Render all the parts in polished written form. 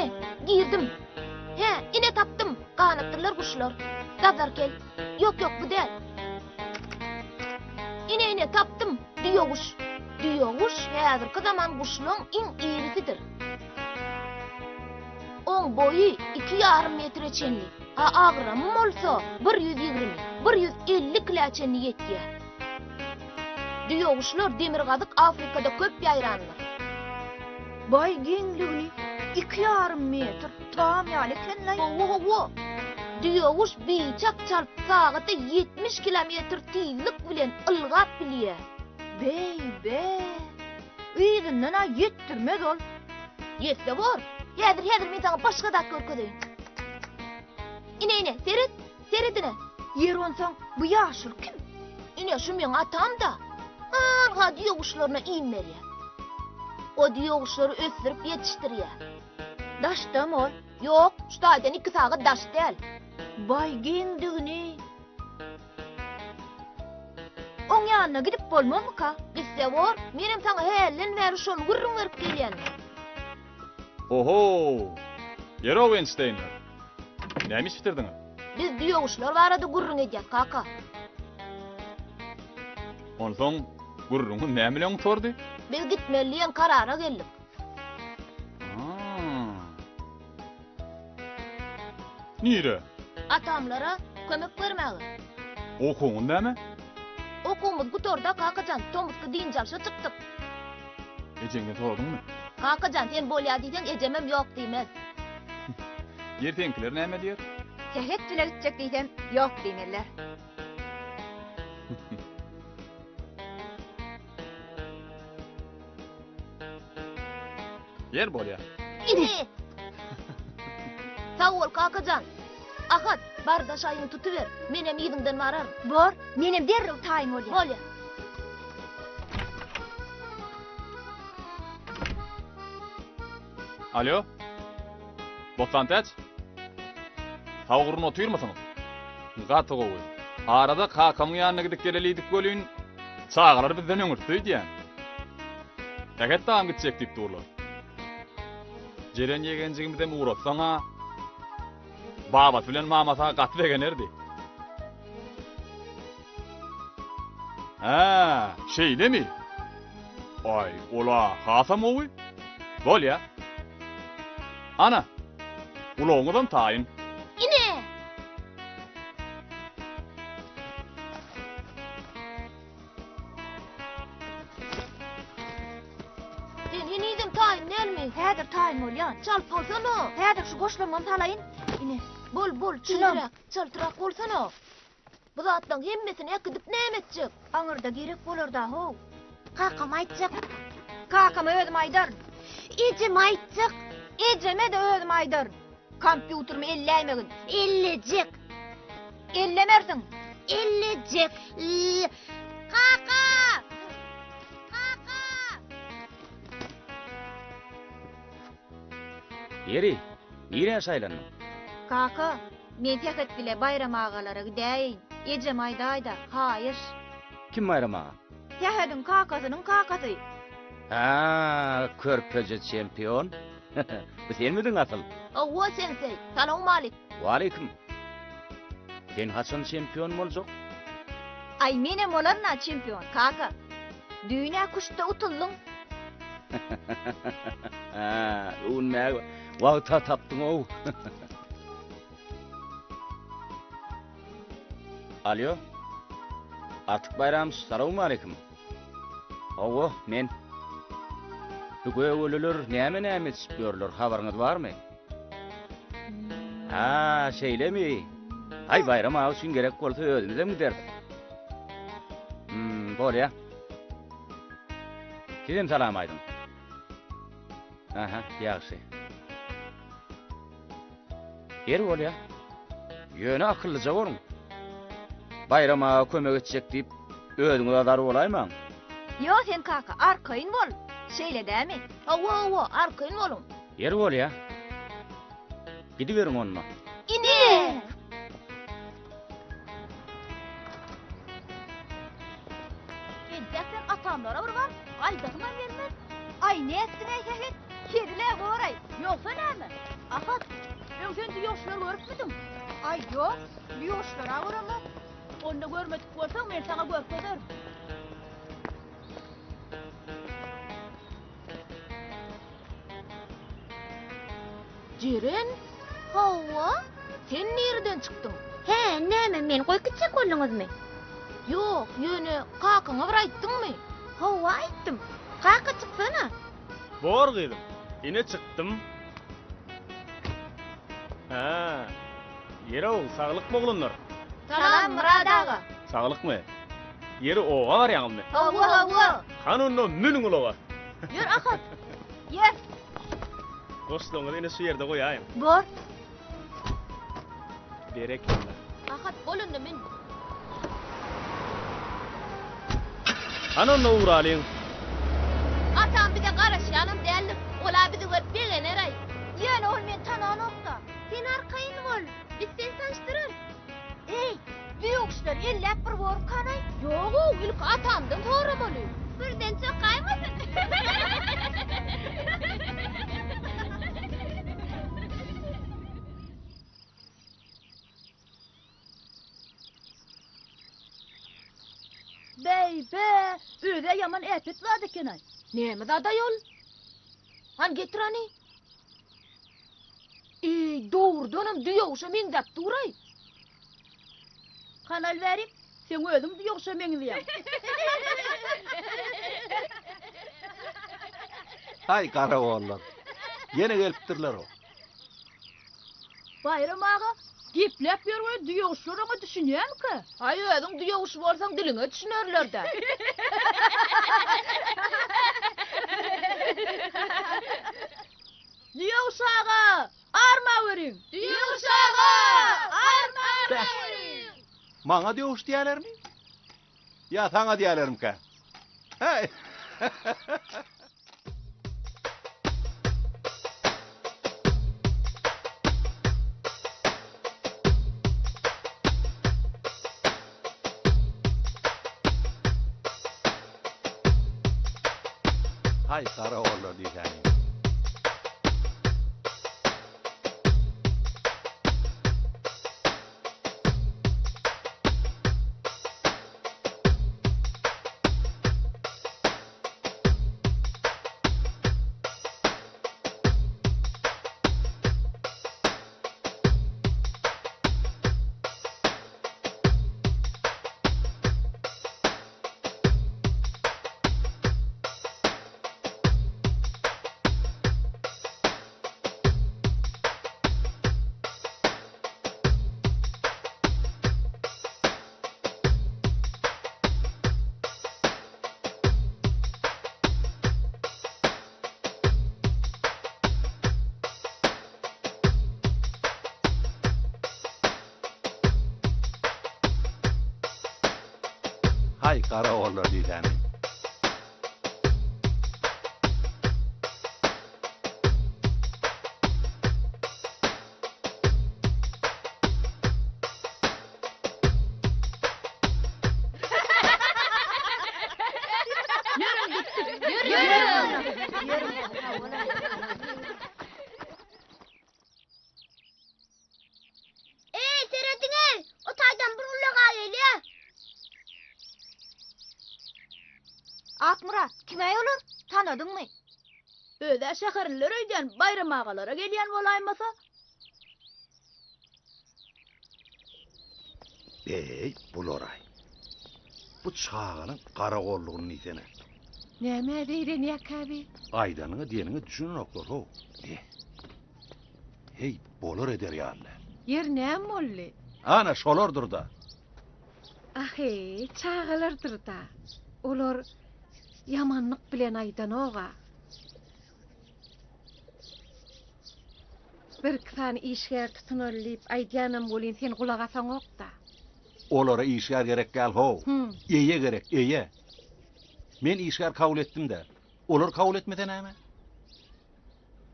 Ine, girdim. Hä, ine tapdym. Ganatlylar guşlar. Gazarkel. Ýok, ýok, bu däl. Ine, ine, tapdym. Düýeguş. Düýeguş häzirki zaman guşlaň iň irisidir. Oň boýy 2,5 metre çenli, a agramy bolsa 120, 150 kilä çenli ýetýär. Düýeguşlar Demirgazyk Afrikada köp ýaýrandyr. Baý giňligini 2,5 metr tam ýaly eken-laý. Hawa, hawa. Düýeguş biçak çalt sagata 70 kilometr tizlik bilen ylgap bilýär. Beý-be! Yzyndan-a ýetdirmez ol. Ýetse bor. Häzir, häzir men saňa başga zat görkezeýin. Ine, ine, seret, seret ine. Ýeri onsoň bu ýaşuly kim? Ine, şu meň atam-da. Hanha düýeguşlaryna iým berýär. O düýeguşlary ösdürip ýetişdirýär. Daşdamy ol? Ýok, şu taýdan iki sagat daş däl. Baý geňdigini. Oň ýanyna gidip bolmazmyka? Gitse bor, menem saňa hälden bäri şony gürrüň berip gelýän. Oho! Ýer-ow Eýnşteýnler! Näme iş bitirdiňiz? Biz düýeguşlar barada gürrüň edýäs, kaka. Onsoň gürrüňiz näme bilen gutardy? Biz gitmeli diýen karara geldik. Nirä? Atamlara kömek bermäge. Okuwyňyz näme? Okuwymyz gutardy-a, kakajan, tomusky dynç alşa çykdyk. Ejeňden soradyňmy? Kakajan, sen bolýa diýseň, ejemem ýok diýmez. Ýeri seňkiler näme diýer? Sähet bile gitjek diýsem, ýok diýmezler. Ýer bolýa. Ine! Sag bol, kakajan. Ahat, bar-da şaýyňy tutuber. Menem yzyňdan bararyn. Bor, menem derrew taýyn bolýan. Bolýa. Alo. Bossantäç. Sag gurun otyrmysyňyz? Gaty gowy. Arada kakamyň ýanyna gidip gelelidik welin, çagalar bizden öňürtdi öýdýän. Sähet dagam gitjek diýip durlar. Jeren ýegenjigimizem ugratsaň-a, babasy bilen mamasy-a gaty begenerdi. Hä, şeýlemi? Aý, ol-a hasam gowy. Bolýa. Ana, ulagyňyzam taýyn. Ine! Sen henizem taýyn dälmi? Häzir taýyn bolýan. Çalt bolsana. Häzir şu goşlarymam salaýyn. Ine. Bol, bol, Şunam. tizräk, çaltrak bolsana. Bu zatlaryň hemmesini äkidip näme etjek? Aňyrda gerek bolar-da-how. Kakama aýtjak. Kakama özüm aýdaryn. Ejeme aýtjak. Ejeme-de özüm aýdaryn. Kompýuterimi elläýmegin. Ellejek. Ellemersiň. Ellejek. Kaka! Kaka! Ýeri, nirä şaýlandyň? Kaka, men Sähet bile Baýram agalara gidäýeýin. Ejem aýdaý-da, haýyş. Kim Baýram aga? Sähediň kakasynyň kakasy. Hä, körpeje çempion. Bu senmidiň asyl? Hawa, senseý. Salowmalik. Waleýkim. Sen haçan çempion boljak? Aý, menem bolaryn-a çempion, kaka. Düýn-ä küştde utuldyň. Hä, öwünmäge wagt-a tapdyň-ow. Alýo. Artyk Baýramyç, salowmaleýkim. Hawa, men. Bu gögeleler näme-näme etişip ýörler, habaryňyz barmy? Ha, şeýlemi? Aý, Baýram aga üçin gerek bolsa özümizem gideris. Hmm, bolýa. Sizem salam aýdyň. Aha, ýagşy. Ýeri bolýa. Ýöne akyllyja boluň. Baýram aga kömek etjek diýip, özüňiz azar bolaýmaň. Ýo, sen kaka, arkaýyn bol. Şeýle dämi? Hawa, hawa, arkaýyn boluň. Ýeri bolýa. Gidiberiň onda. Ine! Entek sen atamlara bir bar, gaýdasymam gelmez. Aý, nätdiň-äý Sähet? Hezil-ä bor-aý. Ýogsa näme? görüpmidiň? Aý, ýok, düýeguşlar-a göremok. Onda görmedik bolsaň, men saňa görkezerin. Jeren? Hawa. Sen nireden çykdyň? Hä, näme, meni goýup gitjek bolduňyzmy? Ýok, ýöne kakaňa bir aýtdyňmy? Hawa, aýtdym. Kaka, çyksana. Bor gyzym, ine çykdym. Hä, ýeri-ow, saglykmy oglanlar? Salam, Myrat aga. Saglykmy? Ýeri oba barýaňyzmy? Hawa, hawa. Hany onda münüň ulaga. Ýör, Ahat. Ýör. Goşlaryňyzy ine şu ýerde goýaýyň. Bor. Berekella. Ahat, bol onda mün. Hany onda ugralyň. Atam bize garaşýanam däldir. Ol-a bizi görüp begener-aý. Ýöne ol meni tananok-da. Sen arkaýyn bol. Biz seni tanyşdyrarys. Eý, düýeguşlar elläp bir borkanaý. Ýog-ow, ilki atamdan soramaly. Birden çokaýmasyn. Beý-be, öz-ä ýaman äpet zat eken-aý. Näme zat aýol? Hany getir hany. Eý, dogrudanam düýeguşa meňzäp dur-aý. Hany al bärik, seň özüň düýeguşa meňzeýäň. Haý, garagollar. Ýene gelipdirler-ow. Baýram aga, gepläp ýör we düýeguşlar oňa düşünýärmikä? Aý, özüň düýeguş bolsaň diliňe düşünerler-dä. Düýeguş aga, armaweriň! Düýeguş aga, armaweriň! Maňa düýeguş diýýärlermi? Ýa saňa diýýärlermikä? Häý! Haý, garagollar diýsäni. Haý, garagollar diýsäni. Eý, serediň-eý, o taýdan bir ulag-a gelýär. Akmyrat, kim-äý olar? Tanadyňmy? Öz-ä şäherliler öýdýän, Baýram agalara gelýän bolaýmasa. Beý, bular-aý. Bu çaganyň garagollugyny diýsene. Nämä zeýrenýäkä bi? Aýdanyňa diýeniňe düşünenoklar-how. Eh. Heý, bolar eder ýaly däl. Ýeri näme boldy? Ana, şolardyr-da. Ah-eý, çagalardyr-da. Olar ýamanlyk bilen aýdanog-a. Birki sany işgär tutunaly diýip aýdýanam welin sen gulak asaňok-da. Olara işgär gerek däl how. Eýe gerek, eýe. Men işgär kabul etdim-dä. Olar kabul etmese näme?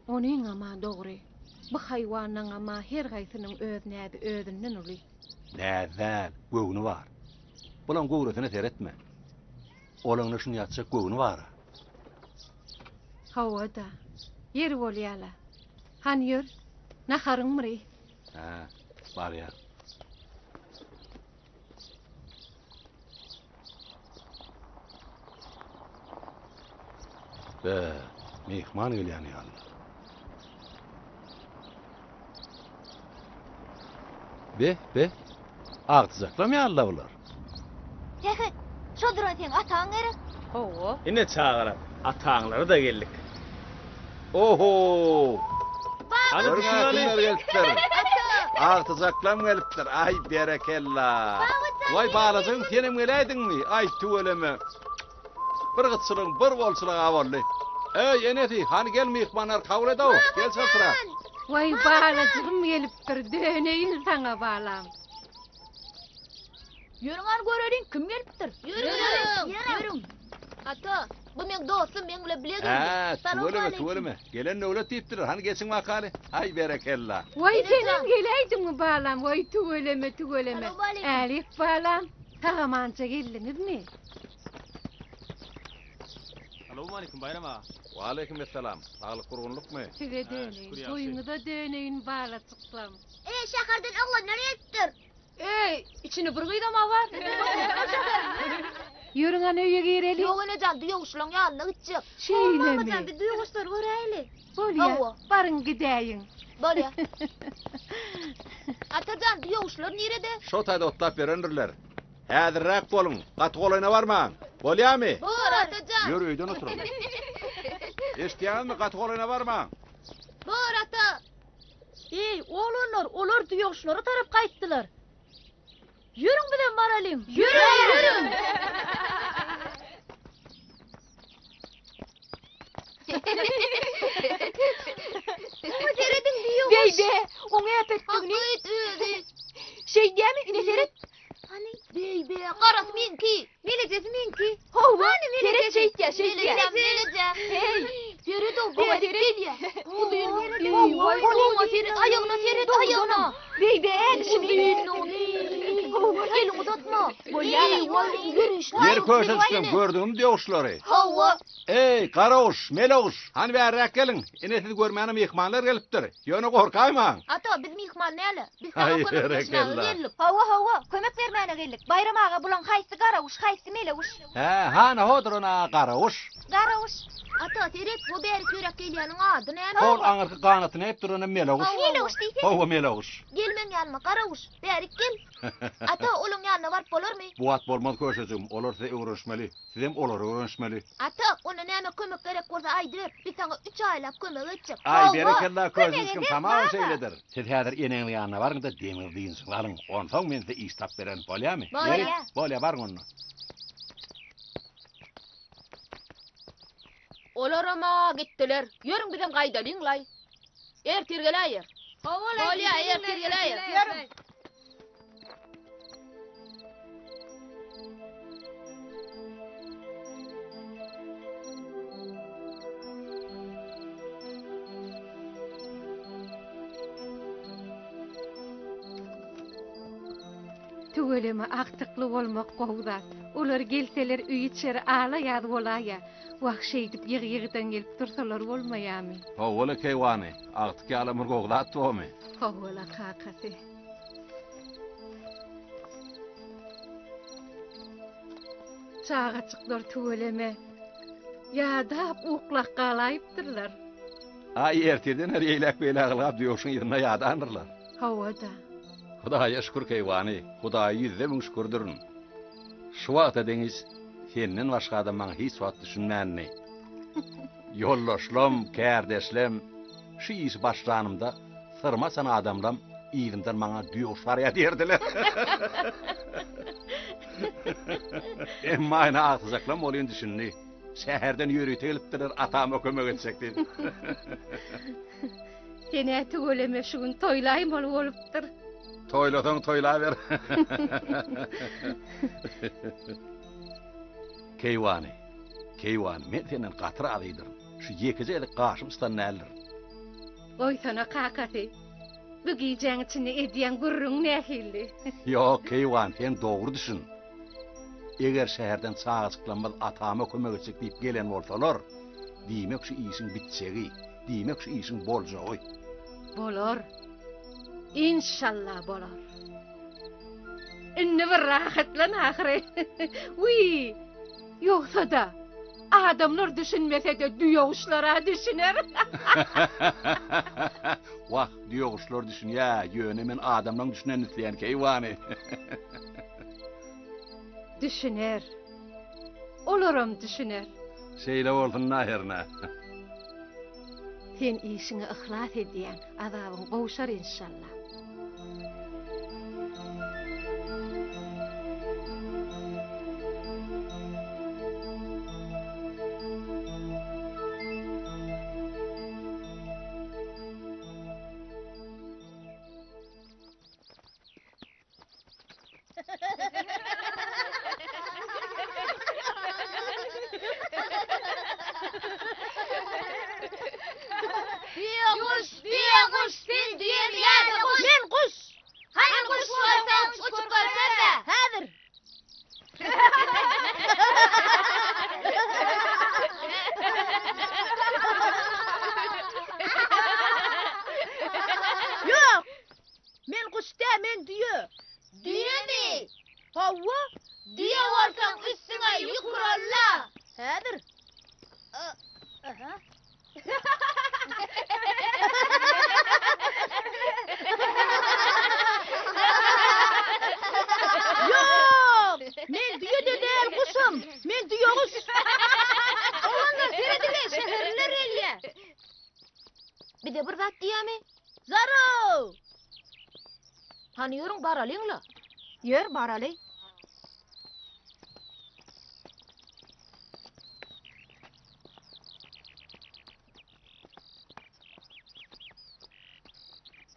Onyňam-a dogry. Bu haýwanlaňam-a her haýsynyň öz näzi özünden uly. Näz däl, göwni bar. Bulaň göwresine seretme. Olaňda şuny ýatjak göwni bar-a. Hawa-da. Ýeri bolýa-la. Hany ýör, naharyň myry. Hä, barýan. Be, myhman gelýän ýaly. Be, be, agtyjaklam ýaly-la bular. Sähet, şo duran seň ataň gerek? Hawa. Ine çagalar, ataňlara-da geldik. Oho! Hany Görüň-ä düşüň hany. kimler gelipdir. Agtyjaklam gelipdir. Aý, berekella. Waý, balajygym, senem geläýdiňmi? Aý, tüweleme. Bir gytçylygyň bir bolçulygy-a boldy. Eý, enesi, hany gel myhmanlary kabul ed-ow. Gel çaltrak. Waý, balajygym gelipdir, döneýin saňa, balam. Ýörüň hany göreliň, kim gelipdir? Ýörüň, ýörüň. Ata, bu meň dostum, meň bilen bile geldi. Hä, tüweleme, tüweleme. Gelen döwlet diýipdirler. Hany geçiň bakaly. Aý, berekella. Waý, senem geläýdiňmi, balam? Waý, tüweleme, tüweleme. Älik, balam. Sag-amanja geldiňizmi? Salowmaleýkim, Baýram aga. Waleýkim essalam. Saglyk gurgunlykmy? Size döneýin, toýuňyza döneýin, balajyklam. E, şäherden oglanlar gelipdir. Eý, içinde bir gyzam-a bar. Ýörüň hany öýe gireliň. Ýok enejan, düýeguşlaň ýanyna gitjek. Şeýlemi? Mamajan, biz düýeguşlary göräýeli. Bolýa, Hawa. baryň gidäýiň. Bolýa. Atajan, düýeguşlar nirede? Şo taýda otlap ýörendirler. Häzirräk boluň, gaty golaýyna barmaň. Bolýamy? Bor, Atajan. Ýör öýden oturaly. Eşidýäňizmi, gaty golaýyna barmaň. Bor, ata. Eý, oglanlar, olar düýeguşlara tarap gaýtdylar. Ýörüň bizem baralyň. Ýörüň, ýörüň. Oňa serediň düýeguş. Beýbe, oň äpetdigini. Hakyt özi. Şeýdýämi, ine seret. Hany? Beýbe, garasy meňki. Melejesi meňki. Hawa, Hany seret melejesi? şeýtýä, şeýtýä. Melejem, melejem. Heý. Seret-ow, Oňa bärik seret. gelýä. Uzyn, Hawa, oňa seret, aýagyna seret, aýagyna. Beýbe, ädişini. Elini uzatma. Bolýar. Eý, waý, ýörüşler. Ýer köşeşdim, gördüňmi düýeguşlary? Hawa. Eý, garaguş, meleguş, hany bärräk geliň. Ine sizi görmäne myhmanlar gelipdir. Ýöne gorkaýmaň. Ata, biz myhman däl-ä. Biz saňa Aý, kömek berişmäge berekella. geldik. Hawa, hawa, kömek bermäne geldik. Baýram aga bulaň haýsy garaguş, haýsy meleguş? Hä, hany hodur-a garaguş. Garaguş. Ata, seret, bu bärik ýöräp gelýäniň ady näme? Hol aňyrky ganatyny epip durana meleguş. Meleguş diýsene. Hawa, meleguş. Gel meň ýanyma, garaguş, bärik gel. Ata, olaň ýanyna baryp bolarmy? Bu wagt bolmaz köşejigim, olar size öwrenişmeli. Sizem olara öwrenişmeli. Ata, onda näme kömek gerek bolsa aýdyber, biz saňa üç aýlap kömek etjek. Aý, berekella, köşeşgim, eder, tamam baba. şeýledir. Siz häzir eneňiziň ýanyna baryň-da, demir dynjyňyzy alyň. Onsoň men size iş tapyp bererin, bolýamy? Bolýa. Ýeri, bolýa, baryň onda. Olaram-a gitdiler. Ýörüň bizem gaýdalyň-laý. Ertir geläýer. Bolýa, ertir geläýer. Ýörüň. Tüweleme agtykly bolmak gowy zat. Olar gelseler öý-içeri ala-ýaz bolaýýa. Wah şeýdip ýygy-ýygydan gelip dursalar bolmaýamy. Hawa-la keýwany, agtyk ýalam bir gowy zat bormy? Hawa-la kakasy. Çagajyklar tüweleme, ýadap uklap galaýypdyrlar. Aý ertirden bäri eýläk-beýläk ylgap düýeguşyň yzynda ýadandyrlar. Hawa-da. Hudaýa şükür keýwany, Hudaýa ýüzde müň şükürdirin. Şu wagta deňiç senden başga adam maňa hiç wagt düşünmändi. Ýoldaşlam, kärdeşlem şu işi başlanymda syrymy açan adamlam yzymdan maňa düýeguş barýar diýerdiler. Emma ine agtyjaklam welin düşündi. Şäherden ýörite gelipdirler atama kömek etjek diýip. Sen-ä tüweleme şu gün toýlaýmaly bolupdyr. Toýlasaň toýlaber. Keýwany, keýwany, men senden gaty razydyryn. Şu ýekeje gezek gaşym çytan däldir. Goýsana kakasy. Bu gijäň içinde edýän gürrüň nähili? Ýok, keýwany, sen dogry düşün. Eger şäherden çagajyklarymyz atama kömek etjek diýip gelen bolsalar, diýmek şu işiň bitjegi, diýmek şu işiň boljagy. Bolar. Inşallah bolar. Indi bir rahatlan ahyry. Wiý! Ýogsa-da, adamlar düşünmese-de düýeguşlar-a düşüner. Wah, düýeguşlar düşünýä, ýöne men adamlaň düşünenini isleýän, keýwany. Düşüner. Olaram düşüner. Şeýle bolsun-da hernä. Sen işiňe yhlas edýäň, azabyň gowşar enşalla. Düýe guş, düýe guş, sen düýemi ýa-da guş? Men guş. Hany guş bolsaň, uçup görkezme. Häzir. Ýok. Men guş däl, men düýe. Düýemi? Hawa. Düýe bolsaň üstüňe ýük uralla. Häzir. Aha. Ýok! Men düýe-de däl, guşam. Men düýeguş. Oglanlar serediň-ä, şäherliler gelýä. Bize bir zat diýýämi? Zarow! Hany ýörüň baralyň-la. Ýör baraly.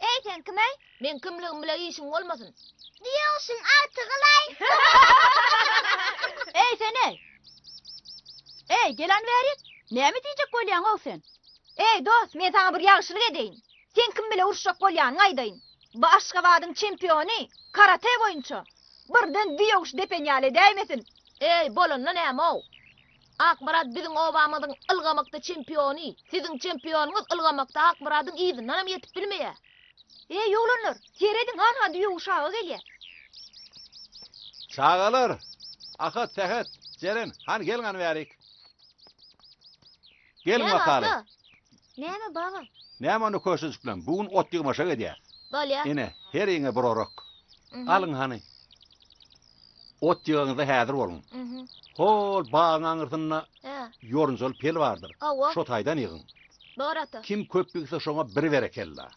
Eý sen kim-eý? Meň kimligim bile işiň bolmasyn. Düýeguşuň agtygy-laý. Eý sen-eý! Eý, gel hany bärik. Näme diýjek bolýaň-ow sen? Eý, dost, men saňa bir ýagşylyk edeýin. Sen kim bile uruşjak bolýanyňy aýdaýyn. Bu Aşgabadyň çempiony, karate boýunça. Birden düýeguş depen ýaly edäýmesin. Eý, bolanda näme-ow? Akmyrat biziň obamyzyň ylgamakda çempiony. Siziň çempionyňyz ylgamakda Akmyradyň yzyndanam ýetip bilmeýär. Eý, oglanlar, serediň, hanha düýeguş aga gelýär. Çagalar! Ahat, Sähet, Jeren, hany geliň hany bärik. Geliň bakaly. Näme baba? Näme onda köşejiklem, bu gün ot ýygmaşa gidýäs. Bolýa. Ine, heriňe bir orak. Alyň hany. Ot ýygaňyzda häzir boluň. Hol bagyň aňyrsynda ýorunjaly pel bardyr. Şo taýdan ýygyň. Bor ata. Kim köp ýygsa şoňa bir berekella.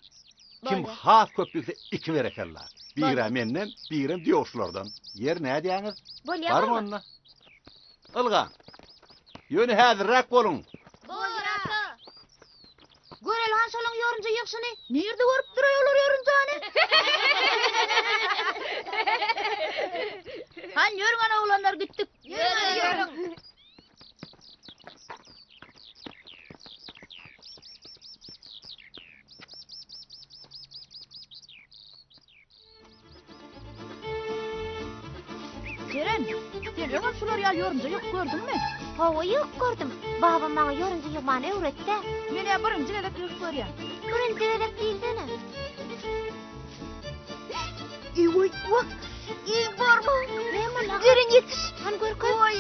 Kim has köp ýygsa iki berekella. Birä menden, birem düýeguşlardan. Ýeri nädýäňiz? Bolýa Baryň baba. onda. Ylgaň. Ýöne häzirräk boluň. Bor ata. Göreli han şolaň ýorunja ýygşyny. Nirde görüpdir-aý olar ýorunjany? Han ýörüň ana oglanlar gitdik. Ýörüň, ýörüň. Jeren, sen öňem şular ýaly ýorunja ýygyp gördüňmi? Hawa, ýygyp gördüm. Babam maňa ýorunja ýygmany öwretdi. Men-ä birinji gezek ýygyp görýän. Birinji gezek diýsene. Eý, wah, eý, barma. Näme boldy? Jeren ýetiş. Hany görkez. Oý.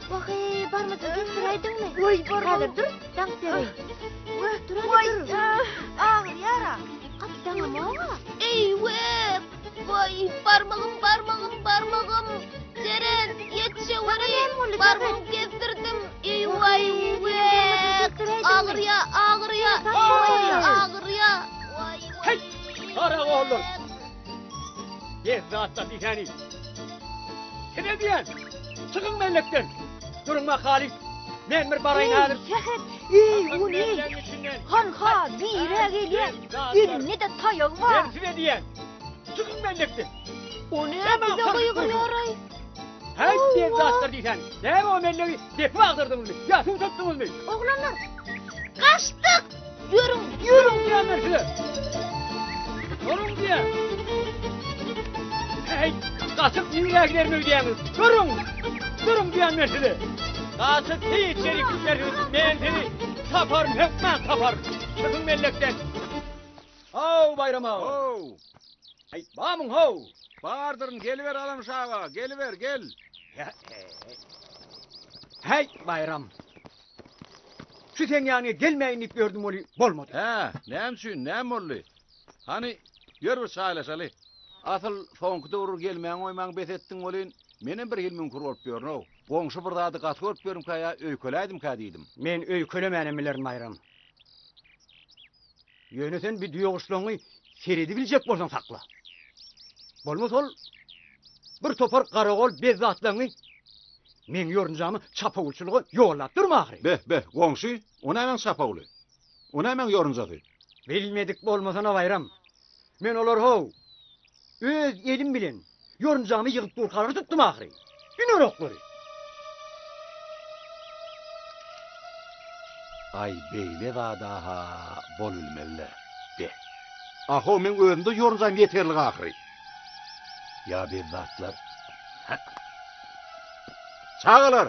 Wah, eý, barmajyk kesdiräýdiňmi? Oý, barma. Häzir dur, daňyp bereýin. Wah, Dur, oý, dur. Agyrýar-a. Gaty daňamok-a. Eý, weh! Waý, barmagym, barmagym, barmagym! Jeren, ýetişeweri! Näme boldy, Jeren? Barmagymy kesdirdim. Eý, waý, weh! Agyrýa, agyrýa, waý, agyrýa. Waý, Heý, waý. garagollar! Bezzatlar diýsäni. Size diýen, çykyň mellekden. Duruň bakaly. Men bir baraýyn häzir. Sähet, eý, o ne? Hanha, biri-ä gelýär. Elinde-de taýagy bar. Men size diýen, çykyň mellekden. O näme bize gygyrýar-aý? Häý, bezzatlar diýsäni. Näme o mellegi depip agdardyňyzmy? Ýa suw tutduňyzmy? Oglanlar, gaçdyk! Ýörüň! Ýörüň diýen men size! Ýörüň diýen! Heý, gaçyp nirä giderin öýdýäňiz? Duruň! Duruň diýen men size! Gaçyp hiç ýere gitmersiňiz, men sizi taparyn, hökman taparyn! Çykyň mellekden! How, Baýram aga! How! Aý, bamyň how? Bardyryn, geliber Alamyş aga, geliber, gel! Häý, Baýram! Şu seň ýanyňa gelmäýin diýip ýördüm weli, bolmady. Hä, näme üçin, näme boldy? Hany, ýör bir çaýlaşaly. Asyl, soňky döwür gelmäň-goýmaň bes etdiň welin, menem birhili müňkür bolup ýörün-ow. Goňşy bir zady gaty görüp ýörümkä ýa öýkeläýdimkä diýdim. Men öýkelemänem bilerin, Baýram. Ýöne sen bi düýeguşlaňy seredibiljek bolsaň sakla. Bolmasa ol bir topar garagol bezzatlaňy meň ýorunjamy çapawulçylyga ýollap durma ahyry. Beh, beh, goňşy, o nämäň çapawuly? O nämäň ýorunjasy? Bilmedik bolmasana Baýram. Men olary how, öz elim bilen ýorunjamy ýygyp durkalary tutdum ahyry. Üner oklary. Aý, beýle zada-ha bolubilmez-le. Be. A-how, meň özümde ýorunjam ýeterlik ahyry. Ýa bezzatlar. Hä. Çagalar!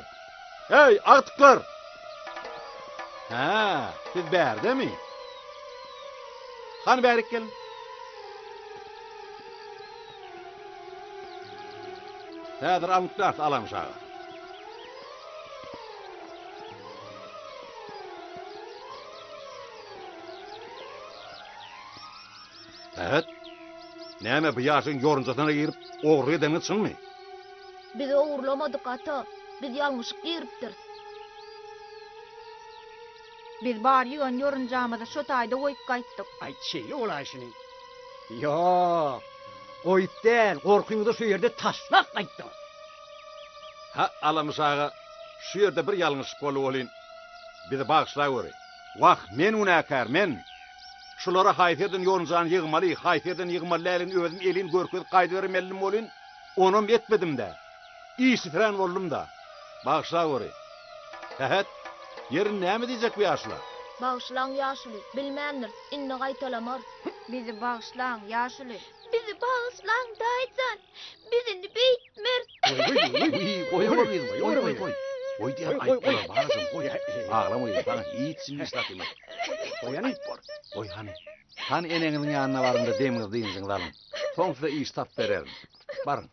Eý, agtyklar! Hä, siz bärdemi? Hany bärik geliň. Häzir alnyp ders Alamyş aga. Sähet, näme bu ýaşyň ýorunjasyna girip ogurlyk edeniňiz çynmy? Biz ogurlamadyk ata, biz ýalňyşyp giripdiris. Biz bar ýygan ýorunjamyzy şo taýda goýup gaýtdyk. Aýt şeýle bolaýşyny. Ýok, goýup däl, gorkyňyzy şu ýerde taşlap gaýtdyňyz. Ha, Alamyş aga, şu ýerde bir ýalňyşlyk boldy welin, bizi bagyşlaweri. Wah, men günäkär, men! Şulara haýsy ýerden ýorunjany ýygmaly, haýsy ýerden ýygmaly däldigini özüm elin görkezip gaýdybermelidim welin, onam etmedim-dä. Işsirän boldum-da. Bagyşlaweri. Sähet, ýeri näme diýjek bu ýaşula? Bagyşlaň ýaşuly, bilmändiris, indi gaýtalamarys. Bizi bagyşlaň, ýaşuly. Bizi bagyşlaň, daýyjan. Biz indi beýtmeris. Goý, goý, gyzym, goý, goý, goý. Goý diýýän, aýyp bolar, balajygym, goý. Aglama gyzym, saňa hiç kim hiç zat diýmez. Goý, aýyp bor. Goý, hany. Hany eneňiziň ýanyna baryň-da demiňizi, dynjyňyzy alyň. Soň size iş tapyp bererin. Baryň.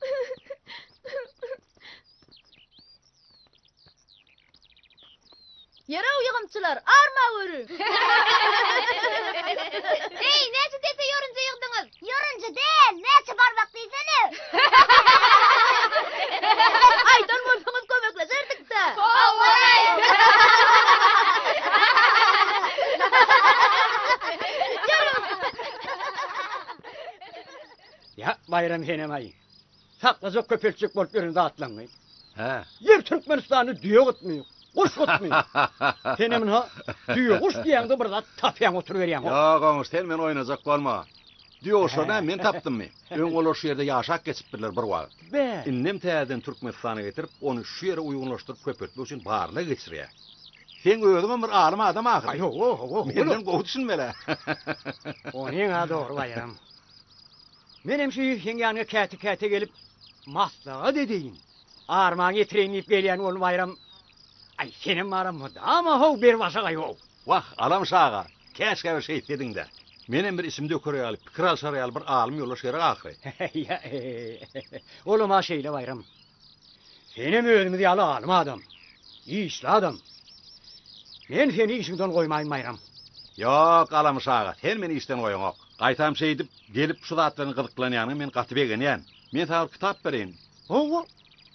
Ýörew ýygymçylar, arma görüň! Eý, näçe depe ýorunja ýygdyňyz? Ýorunja däl, näçe barmak diýsene? Aýdan bolsaňyz kömekleşerdik-dä. Ýa, Baýram senem-aý. Saklajak köpeltjek bolup ýören zatlaňňy. Hä. Ýer Türkmenistanda düýe gytmy, guş gytmy? Senem ynha düýe guş diýýäňde bir zat tapýaň oturyberýäň. Ýok oňuş sen meni oýnajak bolma. Düýe guşlary näme men tapdymmy? Öň olar şu ýerde ýaşap geçipdirler bir wagt. Be. Indem täzeden Türkmenistana getirip ony şu ýere uýgunlaşdyryp köpeltmek üçin barlag geçirýär. Seň özüňem bir alym adam ahyry. Aý hawa hawa. Menden gowy düşünmeli. Onyň-a dogry Baýram. Menem şu seň ýanyňa käte-käte gelip, maslahat edeýin, arman ýetireýin diýip gelýän ol Baýram. Aý, senem bara mydama how berbaşagaý-how. Wah, Alamyş aga, käşgä bir şeýtsediň-dä. Menem bir içimi döker ýaly, pikir alşar ýaly bir alym ýoldaş gerek ahyry. Ýa-eý, olam-a şeýle Baýram. Senem özümiz ýaly alym adam, işli adam. Men seni işiňden goýmaýyn Baýram. Ýok, Alamyş aga, sen meni işden goýaňok. Gaýtam şeýdip, gelip şu zat bilen gyzyklanýanyňa men gaty begenýän. Men saňa bir kitap bereýin. Hawa.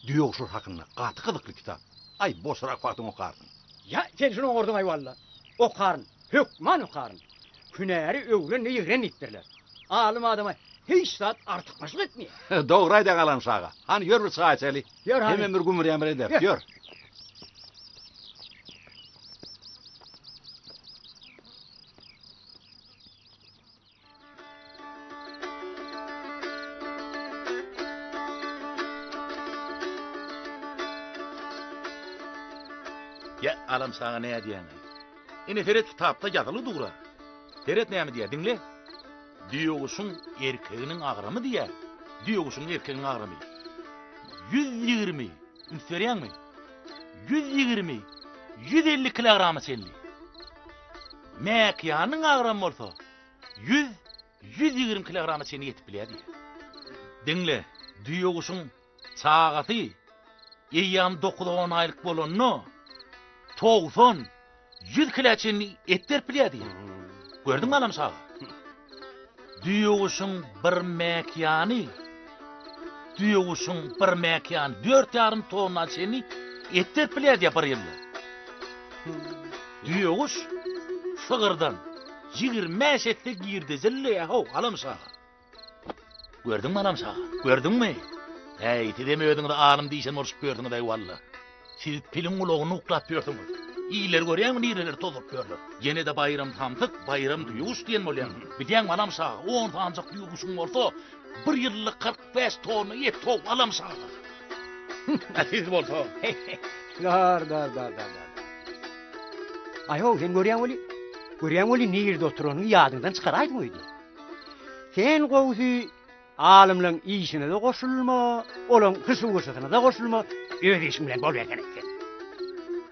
Düýeguşlar hakynda. Gaty gyzykly kitap. Aý, boşrak wagtyň okarsyň. Ýa, sen şuny oňardyň-aý walla. Okaryn. Hökman okaryn. Hünäri öwren-de ýigren diýipdirler. Alym adama hiç zat artykmaçlyk etmeýär. Dogry aýdýaň Alamyş aga. Hany ýör bir çaý içeli. Ýör hany. Hemem bir gümür-ýamyr ederis. Ýör. Ýa, Alamyş aga nädýäň-eý? Ine seret kitapda ýazyly dur-a. Seret näme diýýär, diňle. Düýeguşuň erkeginiň agramy diýýär. Düýeguşuň erkeginiň agramy. 120, üns berýäňmi? 120, 150 kilograma çenli. Mäkiýanyň agramy bolsa 100. 120 kilograma çenli ýetip bilýär diýýär. Diňle, düýeguşuň çagasy eýýäm dokuz-on aýlyk bolanda 90, 100 kilä çenli et berip bilýär diýýär. Gördüňmi Alamşa aga? Düýeguşuň bir mäkiýany, düýeguşuň bir mäkiýany dört ýarym tonna çenli et berip bilýär diýýär bir ýylda. Düýeguş sygyrdan 25 esse girdejili how Alamşa aga. Gördüňmi Alamşa aga? Gördüňmi? Äý, sizem özüňizi alym diýşen bolşup ýörsüňiz-aý walla. Siz piliň gulagyny uklap ýörsüňiz. Illeri görýäňmi nireleri tozduryp ýörler. Ýene-de Baýram samsyk, Baýram düýeguş diýen bolýaň. Bilýäňmi Alamşa aga, on sanyjak düýeguşuň bolsa, bir ýylda 45 tonna et how Alamşa aga. A siz bolsa. Dar, dar, dar, dar, dar. Aý-how, sen görýäň weli, görýäň weli nirde oturanyňy ýadyňdan çykaraýdyň öýdýän. Sen gowusy alymlaň işine-de goşulma, olaň hyşy-wyşysyna-da goşulma, öz işiň bilen bolubersene sen.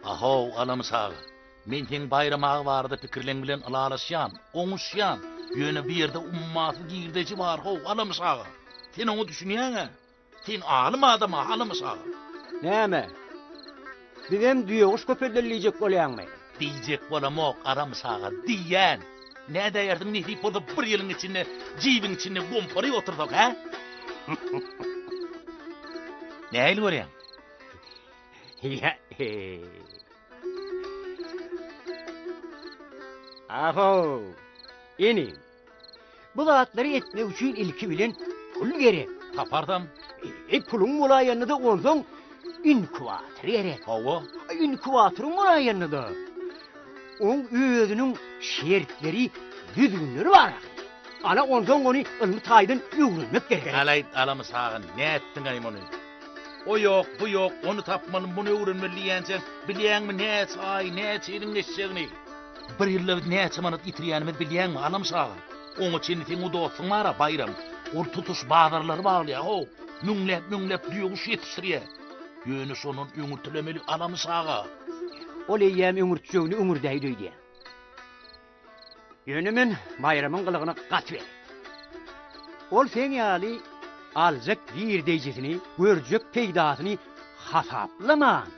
A-how, Alamyş aga, men seň Baýram aga barada pikirleň bilen ylalaşýan, oňuşýan, ýöne bu ýerde ummasyz girdeji bar-how, Alamyş aga. Sen oňa düşünýäň-ä? Sen alym adam-a, Alamyş aga. Näme? Bizem düýeguş köpeldeli diýjek bolýaňmy? Diýjek bolamok, Alamyş aga, diýýän. Nädäýersiň nesip bolsa bir ýylyň içinde jibiň içinde gomparyp otursak, hä? Nähili görýäň? Ýa, Ahow, inim. Bu zatlary etmek üçin ilki bilen pul gerek. Taparsam? E, puluň bolaýanda-da onsoň inkubator gerek. Hawa. Inkubatoryň bolaýanda-da oň özüniň şertleri, düzgünleri bar ahyry. Ana onsoň ony ylmy taýdan öwrenmek gerek. Alaýt alamyşaga nätdiň-aý muny? O ýok, bu ýok, ony tapmaly, muny öwrenmeli diýýänçäň, bilýäňmi näçe aý, näçe ýylyň geçjegini? Bir ýylda biz näçe manat ýitirýänimizi bilýäňmi, Alamyş aga? Oňa çenli seň o dostuň bar-a, Baýram. Ol tutuş bazarlary baglaýar-how. Müňläp-müňläp düýeguş ýetişdirýär. Ýöne şondan öňürtilemeli, Alamyş aga. Ol eýýäm öňürtjegini öňürdäýdi öýdýän. Ýöne men Baýramyň gylygyna gaty belet. Ol seň ýaly aljak girdeýjisini, görjek peýdasyny hasaplaman,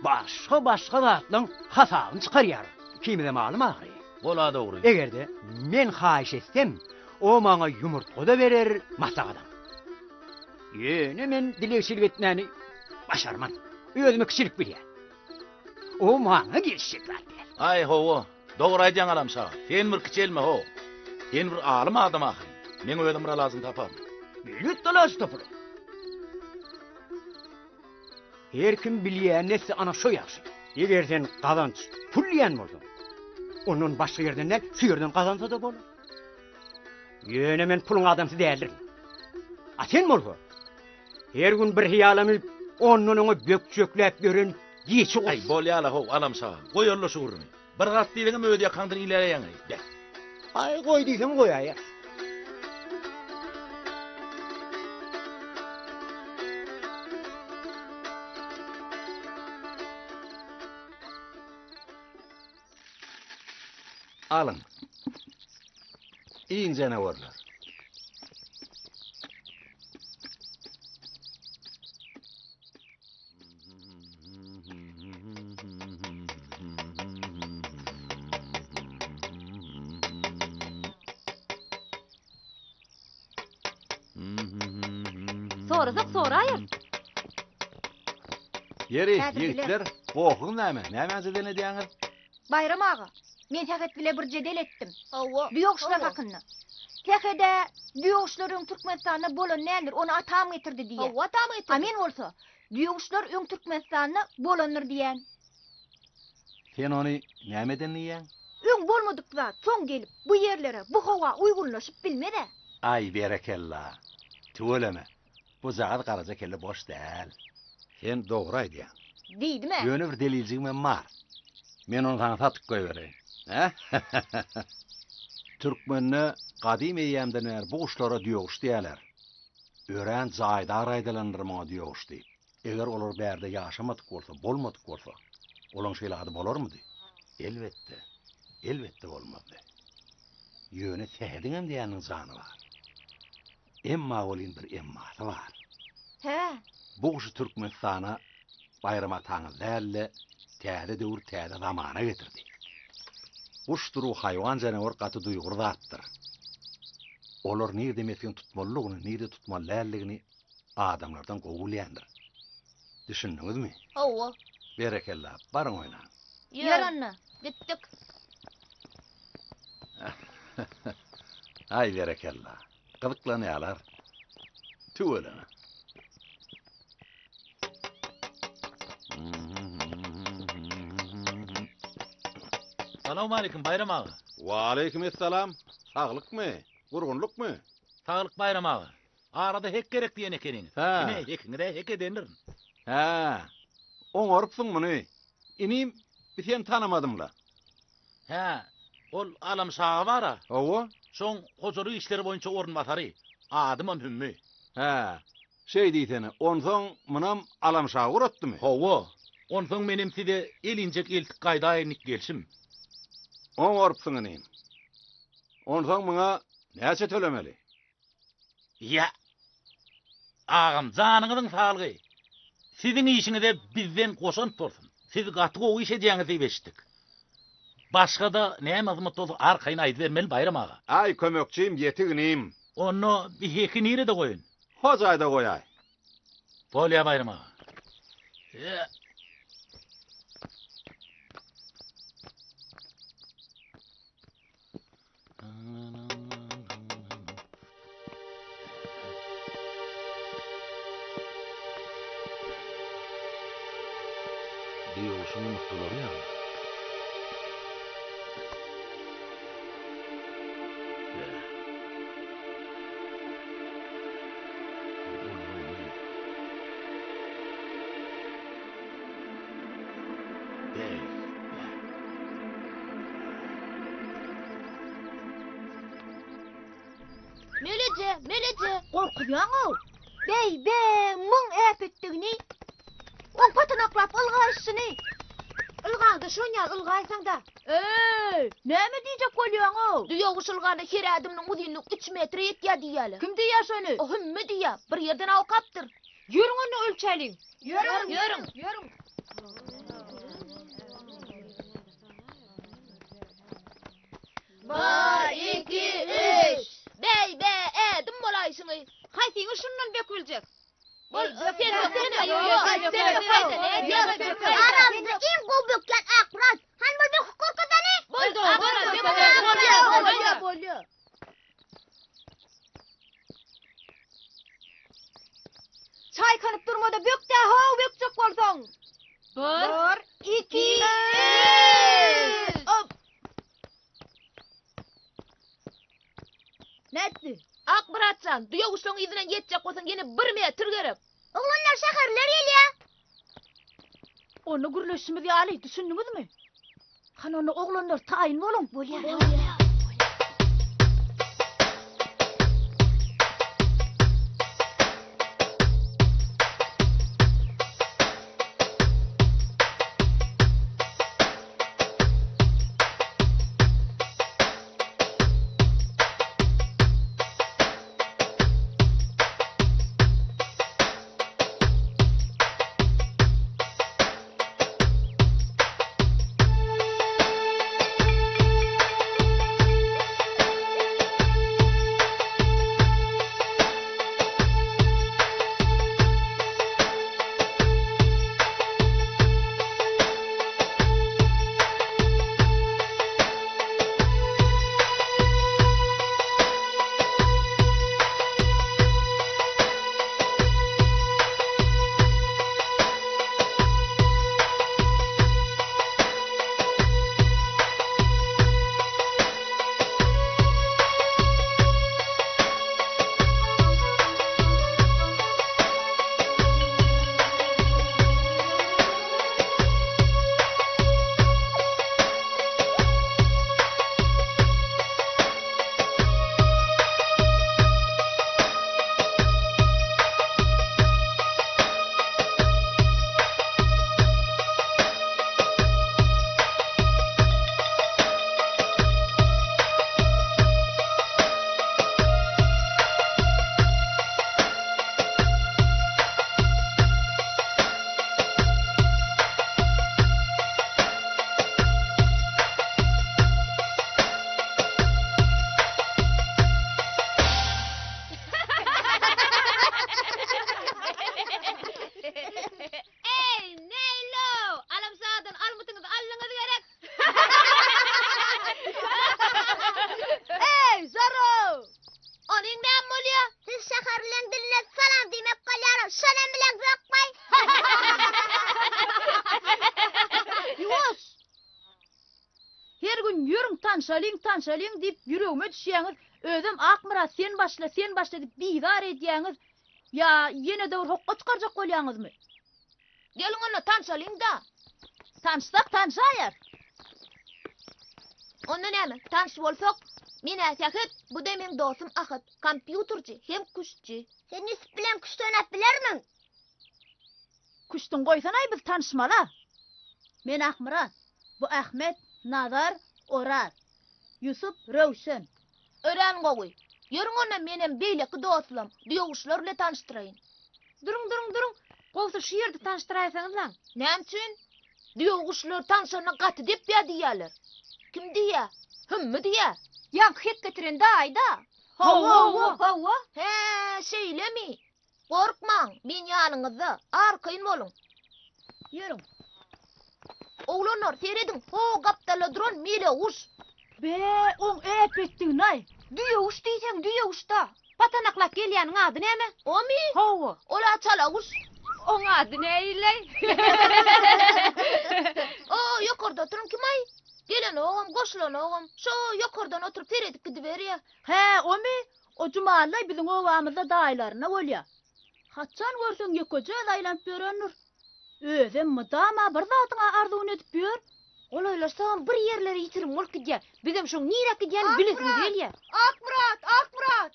başga-başga zatlaň hasabyny çykarýar. Ikimizem alym ahyry. Ol-a dogry. Eger-de men haýyş etsem, o maňa ýumurtga-da berer, maslahatam. Ýöne men dilegçilik etmäni başarman. Özüme kiçilik bilýän. O maňa gelişjek zat däl. Aý, hawa, dogry aýdýaň Alamşa aga. Sen bir kiçelme, how. Sen bir alym adam ahyryn. Meň özüm bir alajyny taparyn. Elbetde alajy tapylar. Her kim bilýänini etse ana şo ýagşy. Eger sen gazanç pul diýen bolsaň, ondan başga ýerden däl, şu ýerden gazansa-da bolar. Ýöne men puluň adamsy däldirin. A sen bolsa, Her gün bir hyýala münüp, ondan öňe bökjekläp ýören geçi goş. Aý, bolýa-la, how, Alamşa, goý-alla şu gürrüňi. Bir zat diýseňem öz ýakaňdan iläýýäň-eý, beh. Aý, goý diýseň goýaýas. Alyň. Iýiň janawarlar. Sorasak soraýar. Ýeri, Häzir ýigitler, gohuň näme? Nämäni jedel edýäňiz? Baýram aga, men Sähet bile bir jedel etdim. Hawa. Düýeguşlar hawa. hakynda. Sähed-ä düýeguşlar öň Türkmenistanda bolan däldir, ony atam getirdi diýýär. Hawa, atam getirdi. A men bolsa, düýeguşlar öň Türkmenistanda bolandyr diýýän. Sen ony nämeden diýýäň? Öň bolmadyk zat soň gelip, bu ýerlere, bu howa uýgunlaşyp bilmez-ä. Aý, berekella! Tüweleme! Bujagaz garaja kelle boş däl. Sen dogry aýdýaň. Diýdim-ä. Ýöne bir deliljigimem bar. Men ony saňa satyp goýbereýin. Hä? Türkmende gadym eýýämden bäri bu guşlara düýeguş diýýärler. Örän jaýdar aýdylandyr muňa düýeguş diýip. Eger olar bärde ýaşamadyk bolsa, bolmadyk bolsa, olaň şeýle ady bolarmydy? Elbetde, elbetde bolmazdy. Ýöne Sähediňem diýýäniniň jany bar. Emma welin bir emmasy bar. Hä? Bu guşy Türkmenistana Baýram ataňyz däl-de, täze döwür, täze zamana getirdi. Guşdur u haýwan-janawar gaty duýgur zatdyr. Olar nirde mesgen tutmalydygyny, nirde tutmaly däldigini adamlardan gowy bilýändir. Düşündiňizmi? Hawa. Berekella, baryň oýnaň. Ýör onda, gitdik. Aý, berekella. Gyzyklanýarlar. Tüweleme. Salowmaleýkim, Baýram aga. Waleýkim essalam. Saglykmy? Gurgunlykmy? Saglyk, Baýram aga. Arada hek gerek diýen ekeniňiz. Hä. Ine, hekiňiz-ä hek edendirin. Hä. Oňarypsyň muny. Inim, bi seni tanamadym-la. Hä, ol Alamşa aga bar-a. Hawa. Şoň hojalyk işleri boýunça orunbasary. Adymam Hümmi. Hä, şeý diýsene. Onsoň munam Alamşa ugratdymy? Hawa. Onsoň menem size elinjek eltip gaýdaýyn diýip gelşim. Oňarypsyň inim. Onsoň muňa näçe tölemeli? Ýa, agam, janyňyzyň saglygy. Siziň işiňize bizden goşant bolsun. Siz gaty gowy iş edýäňiz diýip eşitdik. Başga-da näme hyzmat bolsa arkaýyn aýdybermeli Baýram aga. Aý, kömekçim, ýetik inim. Onda bi heki nirede goýun? Hojaýda goýaý. Bolýa Baýram aga. Ýa. Düýeguşuň ýumurtgalary ýaly. Meleje, meleje. Gorkuzýaň-ow. Beý-be, muň äpetdigini. Oň patanaklap ylgaýşyny. Ylgaňda şon ýaly ylgaýsaň-da. Eý, näme diýjek bolýaň-ow? Düýeguş ylganda her ädiminiň uzynlygy üç metre ýetýär diýýärler. Kim diýýär şony? O Hümmi diýýär. Bir ýerden okapdyr. Ýörüň onda ölçäliň. Ýörüň, ýörüň. Ýörüň. Bir, iki, üç. Bäý, bä, ädim bolaýşyňy. Haýsyňyz şundan bek biljek? Bol, sen böksene. Ýok, sen böksäýsene. Ýok, Aramyzda iň gowy bökýän Akmyrat. Hany bir böküp görkezeni. Boldy, bolýa, bolýa, bolýa. Çaýkanyp durma-da bök-dä how bökjek bolsaň. Bir, iki, üç. Hop. Nätdi? Akmyrat jan, düýeguşlaň yzyndan ýetjek bolsaň ýene bir metr gerek. Oglanlar şäherliler gelýä. Onda gürleşişimiz ýaly, düşündiňizmi? Hany onda oglanlar taýyn boluň. Bolýa. Bolýa. Tanşalyň, tanşalyň diýip ýüregime düşýäňiz, özem Akmyrat sen başla, sen başla diýip bizar edýäňiz. Ýa ýene-de bir hokga çykarjak bolýaňyzmy? Geliň onda tanşalyň-da. Tanşsak tanşaýar. Onda näme, tanyş bolsak, men-ä Sähet, bu-da meň dostum Ahat, kompýuterçi hem küştçi. Sen Ýusup bilen küşt oýnap bilermiň? Küştüň goýsanaý biz tanyşmala. Men Akmyrat, bu Ahmet, Nazar, Oraz, Ýusup, Röwşen. Örän gowy. Ýörüň onda menem beýleki dostlam, düýeguşlar bile tanyşdyraýyn. Duruň, duruň, duruň. Gowsy şu ýerde tanyşdyraýsaňyzlaň. Näme üçin? Düýeguşlar tanşanda gaty depýä diýýäler. Kim diýýä? Hümmi diýýä. Ýaňky hek getiren daýy-da. Hawa, hawa, hawa. Hä, şeýlemi? Gorkmaň, men ýanyňyzda, arkaýyn boluň. Ýörüň. Oglanlar, serediň, ho gapdalda duran meleguş. Be, oň äpetdigini-aý. Düýeguş diýseň, düýeguş-da. Patanaklap gelýäniň ady näme? Omy? Hawa. Ol-a çalaguş. Oň ady näileý? O, ýokarda oturan kim-aý? Gelenogam, goşulanogam. Şo ýokardan oturyp seredip gidiberýä. Hä, omy? O Jumallaý biziň obamyzda daýylaryna bolýa. Haçan görseň ýekeje özi aýlanyp ýörendir. Özem mydama bir zadyň-a arzuwyny edip ýör. Golaýlaşsagam bir ýerlere ýitirim bolup gidýär. Bizem şoň niräk gidýänini bilesimiz gelýär. Akmyrat! Akmyrat!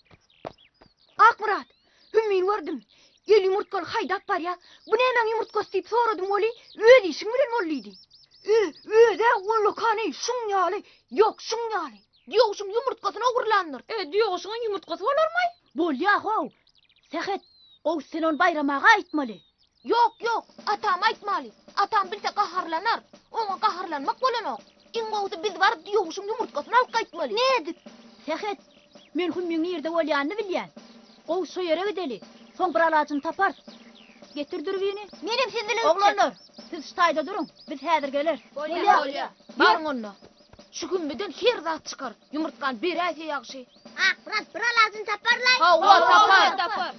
Akmyrat! Hümmini gördüm. Eli ýumurtgaly haýdap barýa. Bu nämäň ýumurtgasy diýip soradym weli, öz işiň bilen bol diýdi. Ö, öz-ä ullakan-eý, şuň ýaly, ýok, şuň ýaly. Düýeguşuň ýumurtgasyny ogurlandyr. E, düýeguşuňam ýumurtgasy bolarmaý? Bolýa how. Sähet, gowusy sen ony Baýram aga aýtmaly. Ýok, ýok, atama aýtmaly. Atam bilse gaharlanar. Oňa gaharlanmak bolanok. Iň gowusy biz baryp düýeguşuň ýumurtgasyny alyp gaýtmaly. Nädip? Sähet, men hümmiň nirde bolýanyny bilýän. Gowusy şo ýere gideli. Soň bir alajyny taparys. Getir dürbini. Menem siz bilen gitjek. Oglanlar, siz şu taýda duruň. Biz häzir geleris. Bolýa, bolýa. Baryň onda. Şu hümmeden her zat çykar. Ýumurtgany beräýse ýagşy. Akmyrat bir alajyny taparlaý. Hawa, tapar. Tapar.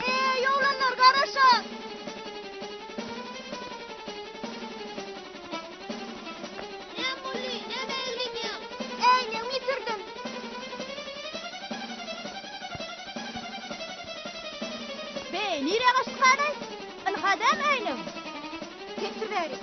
Eý, oglanlar, garaşyň! Näme boldy? Nämä eglenýäň? Äýnegimi ýitirdim. Be, nirä gaçdyk-hanaý? Ynha dämi äýnegiň? Getir bäri.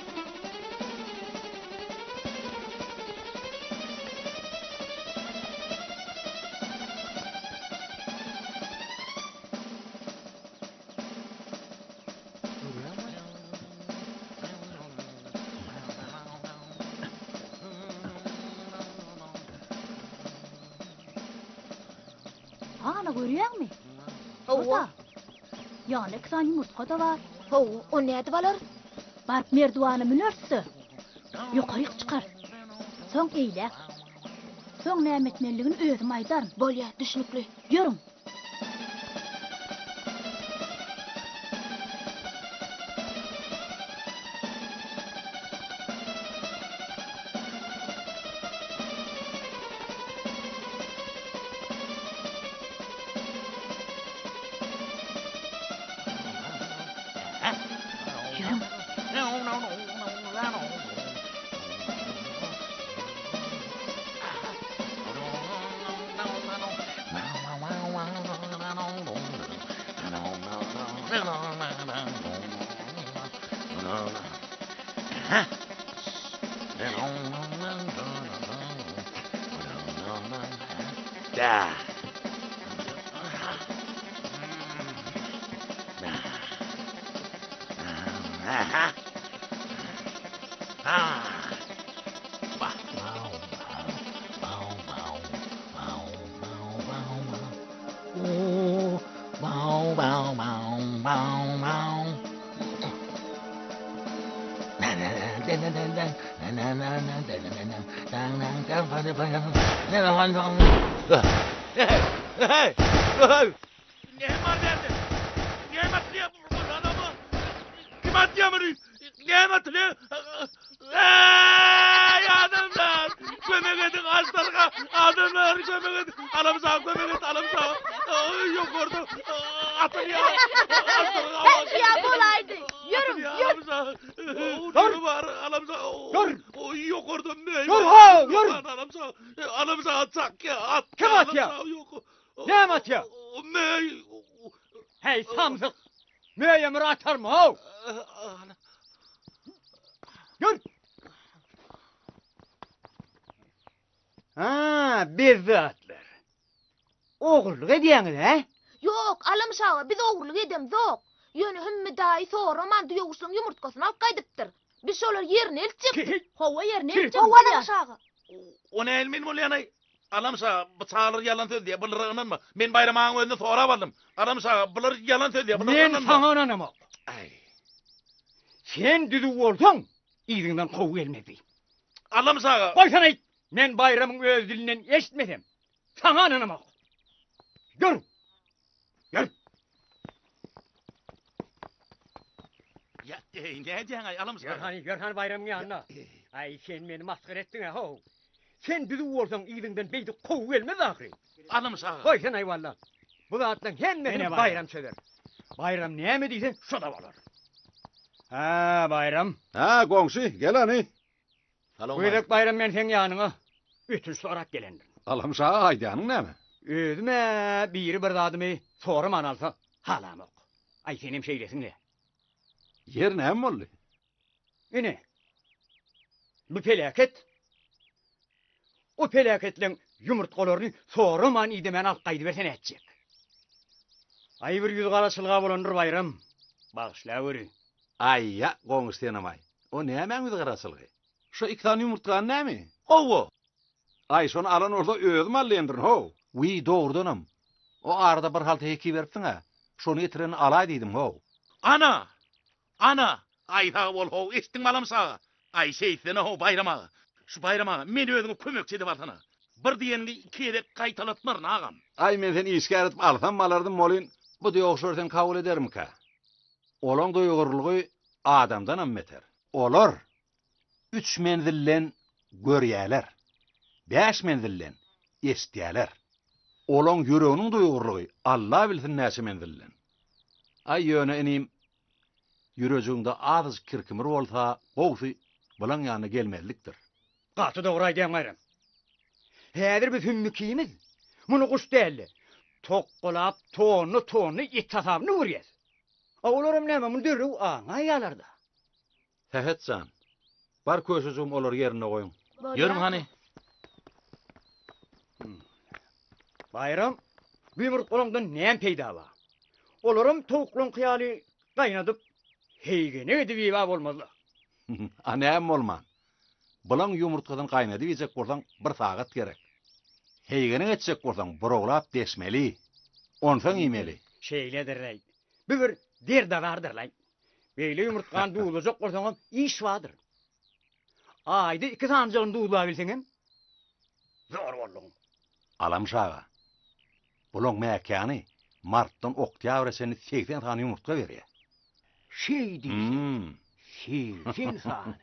Ana görýäňmi? Hawa. Ýanynda iki sany ýumurtga-da bar. Hawa, ony nädip alarys? Baryp merdiwana müneris-de, ýokaryk çykarys. Soň eýläk. Soň näme etmelidigini özüm aýdaryn. Bolýar, düşnükli. Ýörüň. Näme bar bärde? Näme atlyýar bu adamy? Kim atýar muny? Näme atylýar? Eý, adamlar! Kömek ediň, aždarha! Adamlar, kömek ediň! Alamşa, kömek et, alamşa! Ýokarda atylýar! Aždarha! Ýa bolaýdy. Ýörüň, ýör. Dur! Bar, alamşa! Dur! Ýokarda möý. Dur, how, ýör! Alamşa, alamşa atjak, at. Kim atýar? Näme atýar? Möý. Heý, samsyk! Möý ömür atarmy, how? Ýör! Ha, bezzatlar. Ogurlyk edýäňiz, hä? Ýok, Alamyş aga, biz ogurlyk edemzok. Ýöne Hümmi daýy soraman düýeguşlaryň ýumurtgasyny alyp gaýdypdyr. Biz şolary ýerine eltjekdik. Hawa, ýerine eltjekdik. Hawa, Alamyş aga. O nähili men bolýan-aý? Alamyş aga, bu çagalar ýalan söz diýýär, bulara ynanma. Men Baýram agaň özünden sorap aldym. Alamyş aga, bular ýalan söz diýýär, bulara Men ynanma. saňa ynanamok. Aý. Sen düzüw bolsaň, yzyňdan kowgy gelmezdi. Alamyş aga. Goýsana-aýt, men Baýramyň öz dilinden eşitmesem, saňa ynanamok. Ýör! Ýör! Ýa, eý, nädýäň-aý, Alamyş aga? Ýör hany, ýör hany Baýramyň ýanyna. Aý, sen meni masgara etdiň-ä, how. Sen düzüw bolsaň, yzyňdan beýdip kowgy gelmez ahyry. Alamyş aga. Goýsana-aý walla. Bu zatlaryň hemmesini Baýram çözer. Baýram näme diýse, şo-da bolar. Hä, Baýram. Hä, goňşy, gel hany. Bu gezek Baýram men seň ýanyňa ötünç sorap gelendirin. Alamyş aga, aýdýanyň näme? Özüm-ä biri bir zadymy soraman alsa, halamok. Aý, senem şeýlesiň-le. Ýer näme boldy? Ine, bu peläket. O peläketleň ýumurtgalaryny soraman idemän alyp gaýdyberse nätjek? Aý bir ýüzügara çylga bolandyr Baýram. Bagyşlaweri. Aý-ýa, goňşy senem-aý. O nämäň ýüzügaraçylygy? Şo iki sany ýumurtgany näme? Hawa. Aý, şony alan bolsa özüm al diýendirin, how. Wiý, dogrudanam. O arada bir halta hek iberipsiň-ä. Şony getirenini alaý diýdim, how. Ana! Ana! Aý sag bol how, eşitdiňmi Alamyş aga? Aý şeýtsene how Baýram aga. Şu Baýram aga, meni özüňe kömekçi edip alsana. Bir diýeniňi iki gezek gaýtalatmaryn agam. Aý men seni işgär edip alsam alardym welin, bu düýeguşlary sen kabul edermikä? Olaň duýgurlygy adamdanam beter. Olar üç menzilden görýäler, bäş menzilden eşitýäler. Olaň ýüreginiň duýgurlygy Alla bilsin näçe menzilden. Aý ýöne inim, ýürejigiňde azajyk kir-kimir bolsa, gowsy bulaň ýanyna gelmezlikdir. Gaty dogry aýdýaň Baýram. Häzir biz hümmikimiz muny guş dälde, tokgalap tonna-tonna et hasabyna görýäs. A olaram näme muny derrew aňaýýalar-da. Sähet jan, bar köşejigim olary ýerinde goýuň. Ýörüň hany. Baýram, bu ýumurtgalaňdan näme peýda bar? Olaram towuklaňky ýaly gaýnadyp, heýgenek edip iýib-ä bolmaz-la. A näme bolman? Bulaň ýumurtgasyny gaýnadyp iýjek bolsaň bir sagat gerek. Heýgenek etjek bolsaň burawlap deşmeli. Onsoň iýmeli. Şeýledir-läý. Bu bir derdazardyr-laý. Beýle ýumurtgany duzlajak bolsaňam iş bardyr. Aýda iki sanyjagyny duzlabilseňem zor boldugyň. Alamyş aga, bulaň mäkäni martdan oktýabra çenli 80 sany ýumurtga berýär. Şeý diýseň, 80 sany.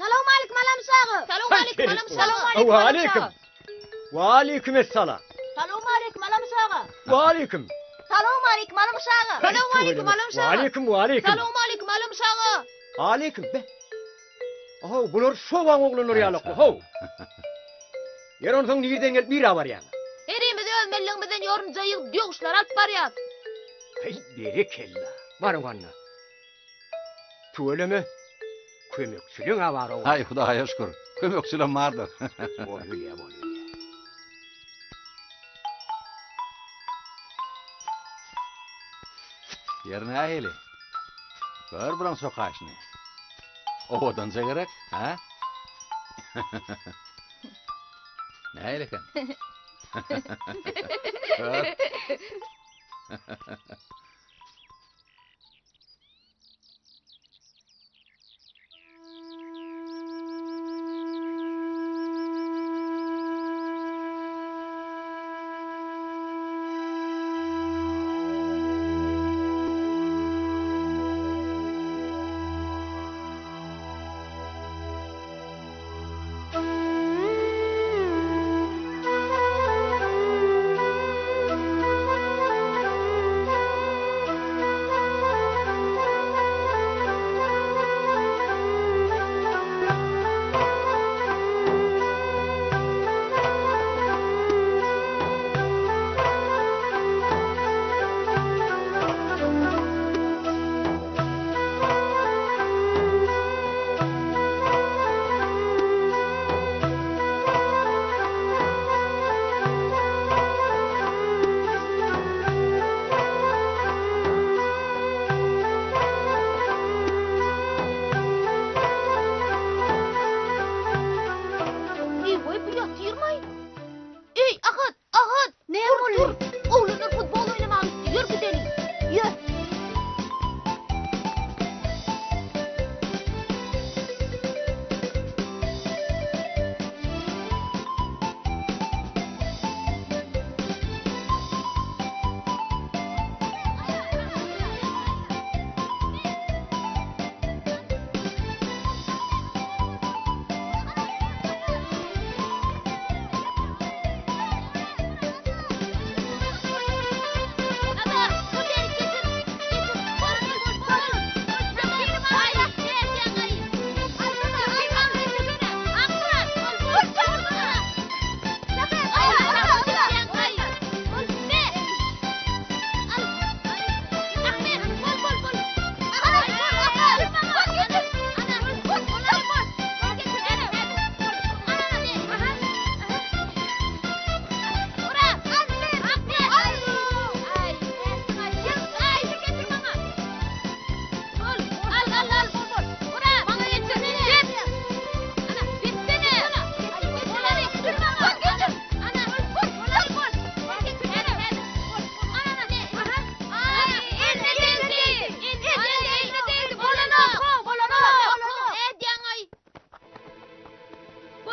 Salowmalikim Alamyş aga. Salowmalikim Alamyş aga. Waleýkim. Waleýkim essalam. Salowmalikim Alamyş aga. Waleýkim. Salowmalikim Alamyş aga. Salowmalikim Alamyş aga. Waleýkim, waleýkim. Salowmalikim Alamyş aga. Aleýkim be. How, bular şobaň oglanlary ýalakly, how. Ýer onsoň nirden gelip nirä barýaň? Herimiz öz mellegimizden ýorunja ýygyp düýeguşlary alyp barýas. Heý, berekella. Baryň onda. Tüweleme, kömekçiliň-ä bar oglan. Aý, Hudaýa şükür, kömekçilem bardyr. Bolýa, bolýa. Ýeri nähili? Gör bulaň çokaýşyny. Owadanja gerek, hä? Nähili eken? Gör.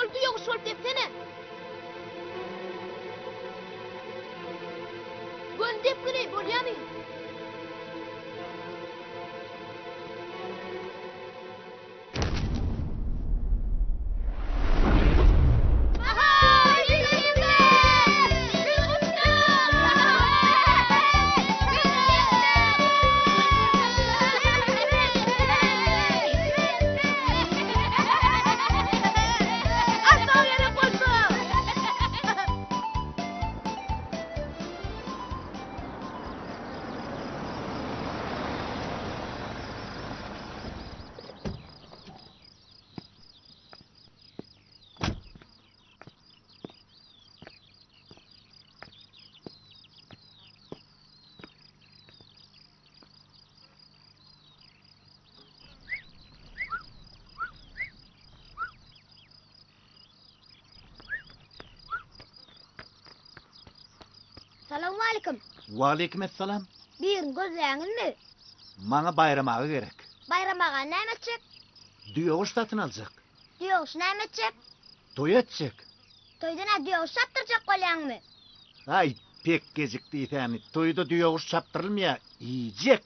Şol düýeguş bolup depsene. Göni depgini, bolýamy? Salowmalikim. Waleýkim essalam. Birini gözleýäňizmi? Maňa Baýram aga gerek. Baýram agany näme etjek? Düýeguş satyn aljak. Düýeguşy näme etjek? Toý etjek. Toýda nä düýeguş çapdyrjak bolýaňmy? Aý, pekgejik diýsäni, toýda düýeguş çapdyrylmaýar, iýjek.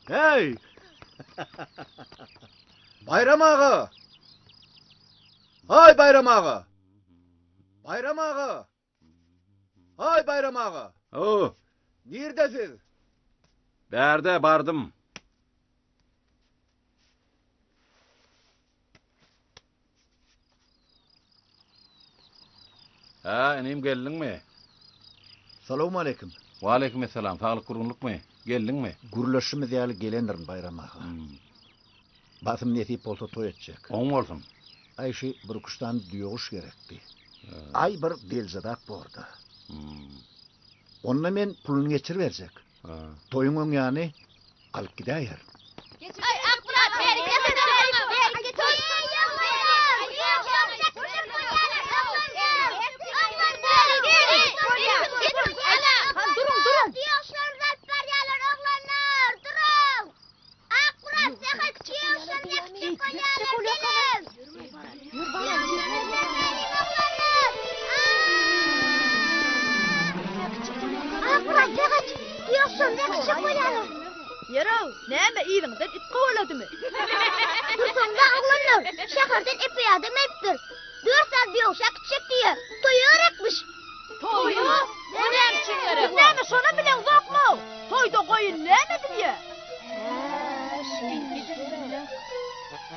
Heý! Baýram aga! Haý, Baýram aga! Baýram aga! Haý, Baýram aga! Haw! Nirde siz? Bärde, bardym. Hä, inim geldiňmi? Salowmaleýkim. Waleýkim essalam, saglyk gurgunlykmy? Geldiňmi? Gürleşişimiz ýaly gelendirin Baýram aga. Basym nesip bolsa toý etjek. Oň bolsun. Aý şi bir üç sany düýeguş gerekdi. Aý bir delje zat borda. Onda men puluny geçiriberjek. Toýuň öň ýany alyp gidäýerin. Ýör-ow, näme yzyňyzdan it kowaladymy? Dursaňda oglanlar, şäherden epeý adam gelipdir. Dört sany düýeguş äkitjek diýýär. Toýa gerekmiş. Toýa? O näme üçin gerek? Siz näme şonam bileňzokmy-ow? Toýda goýun näme edilýär?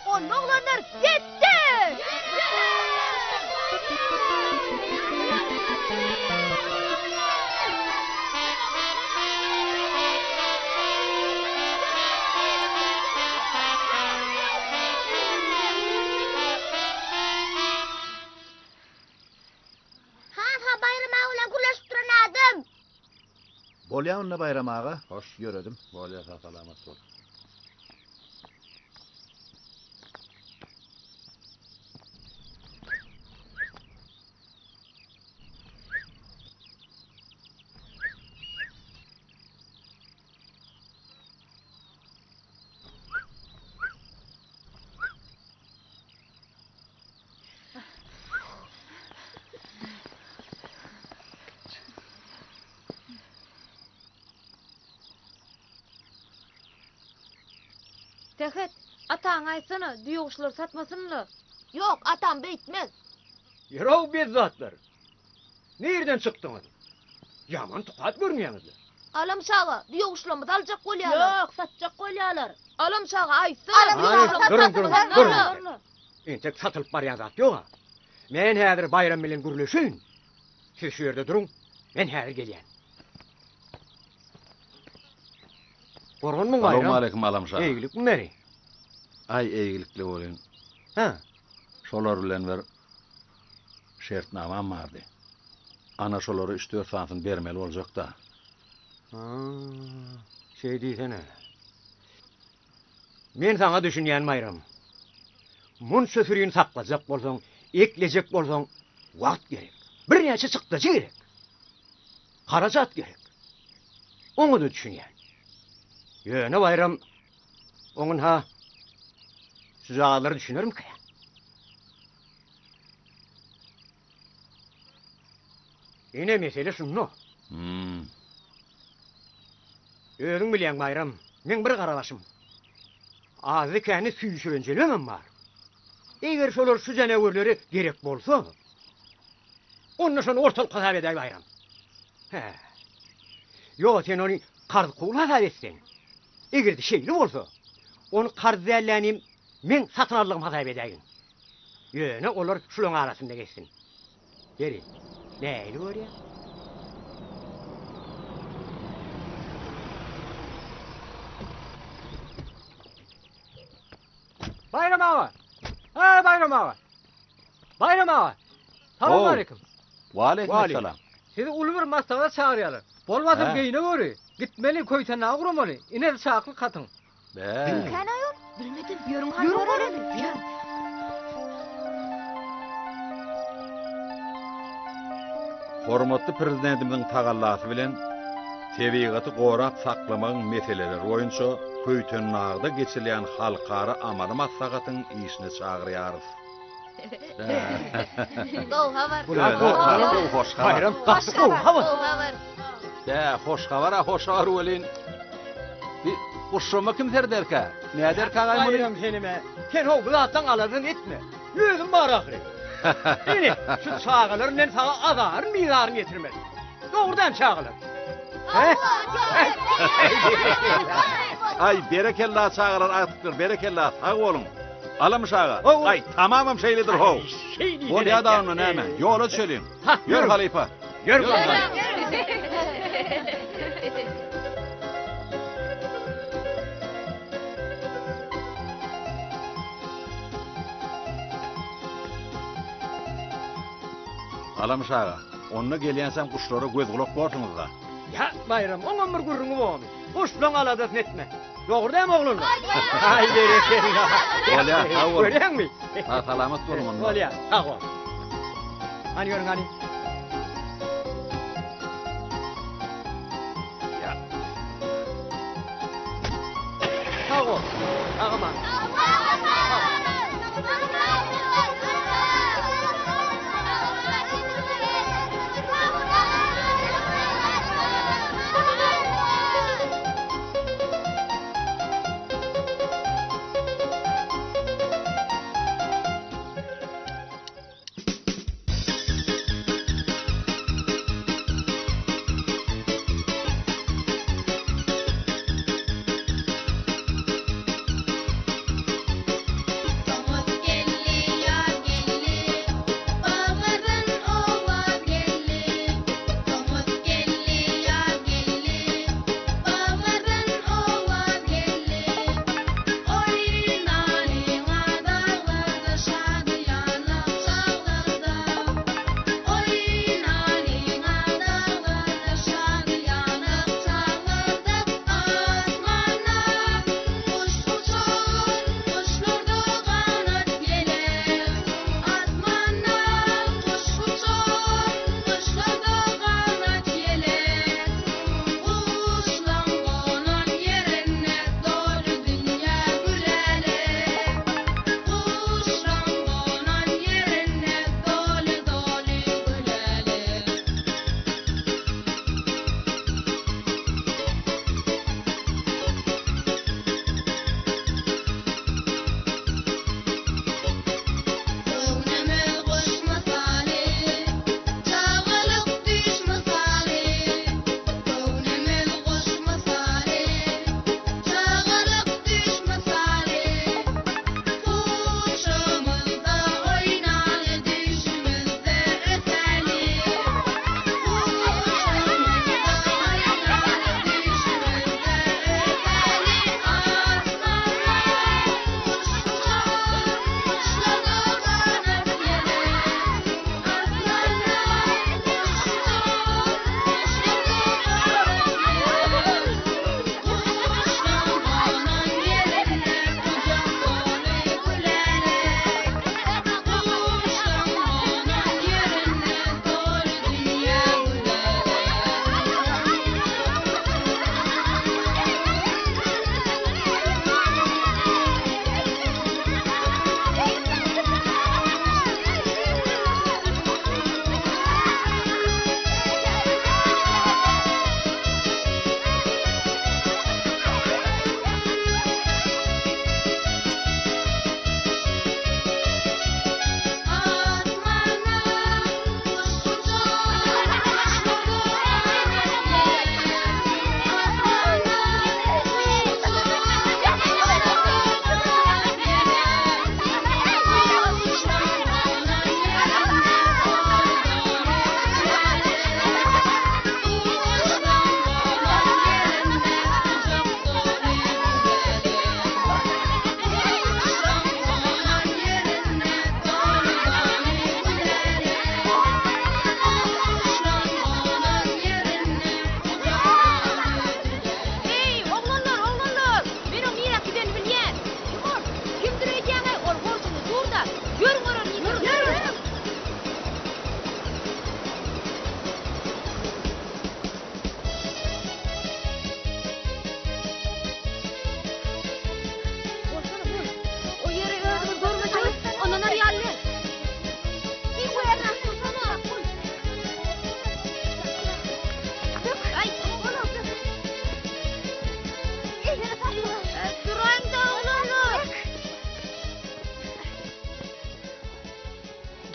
Onda oglanlar gitdik! Ha-ha Baýram aga bilen gürleşip duran adam. Bolýa onda Baýram aga. Hoş. Ýöredim. Bolýa sag salamat bol. Sähet, ataňa aýtsana, düýeguşlary satmasyn-la. Ýok, atam beýtmez. Ýör-ow bezzatlar! Nirden çykdyňyz? Ýaman tukat görünýäňiz-le. Alam şaga, düýeguşlarymyzy aljak bolýarlar. Ýok, satjak bolýarlar. Alam şaga, aýtsana. Duruň, duruň, duruň. Entek satylyp barýan zat ýog-a. Men häzir Baýram bilen gürleşeýin. Siz şu ýerde duruň, men häzir gelýän. Gorgunmyň Baýram? Salowmaleýkim Alam şaga. Eýgilikmi beri? Aý, eýgilikli bolyn. Hä. Şolar bilen bir şertnamam bardy. Ana şolary üç-dört sanysyny bermeli boljak-da. Ha, şeý diýsene. Men saňa düşünýän Baýram. Munça sürini saklajak bolsaň, eklejek bolsaň, wagt gerek. Birnäçe çykdajy gerek. Harajat gerek. Oňa-da düşünýän. Ýöne Baýram, oňun-ha. Şujagazlar düşünermikä? Ine mesele şunda. Hmm. Özüň bilýäň Baýram, meň bir gara başym. Azly-käni süýşürenjelemem bar. Eger şolar şu janawerlere gerek bolsa, onda şony ortalyk hasap edäý Baýram. Hä. Ýok, sen ony karz-kul hasap etseň. Eger-de şeýle bolsa, ony karz dällänim meň satyn aldygym hasap edäýgin. Ýöne olar şulaň arasynda geçsin. Ýeri, nähili görýäň? Baýram aga! Äý, Baýram aga! Baýram aga! Salam aleýkum. Waleýkim salam. Sizi uly bir maslahata çagyrýarlar. Bolmasa beýne göri. Gitmeli, Köýtendaga guramaly. Ine, çakylyk hatyň. Bä. Kimkän aýol? Bilmedim. Ýörüň hany göreli. Ýör. Hormatly Prezidentimiziň tagallasy bilen tebigaty gorap saklamagyň meseleleri boýunça Köýtendagda geçirilýän halkara amaly maslahatyň işine çagyrýarys. Gowy habar. Gowy hoş habar. Baýram gaty gowy habar. Gowy habar. Bä, hoş habar-a, hoş habar welin. Bi guşşama kim serederkä? Näderkä agaý muny? Baýram senem-ä. Sen how bu zatlaň aladasyny etme. Özüm bar ahyry. Ine, şu çagalar bilen saňa azaryn bizaryn ýetirmez. Dogrudan çagalar. Aý, berekella çagalar agtyklar, berekella, sag boluň. Alamyş aga. Aý, tamamam şeýledir how. Bolýa-da onda näme, ýola düşeliň. Ýör halypa. Ýör. Alamyş aga, onda gelýänçäm guşlara göz-gulak borsuňyz-da. Ýa, Baýram, oňam bir gürrüňi bormy? Guşlaň aladasyny etme. Dogry dämi oglanlar? Aý, berekella. Bolýa, sag boluň. Görýäňmi? Sag-salamat boluň onda. Bolýa, sag bol. Hany ýörüň, hany. Sag bol. Sag aman.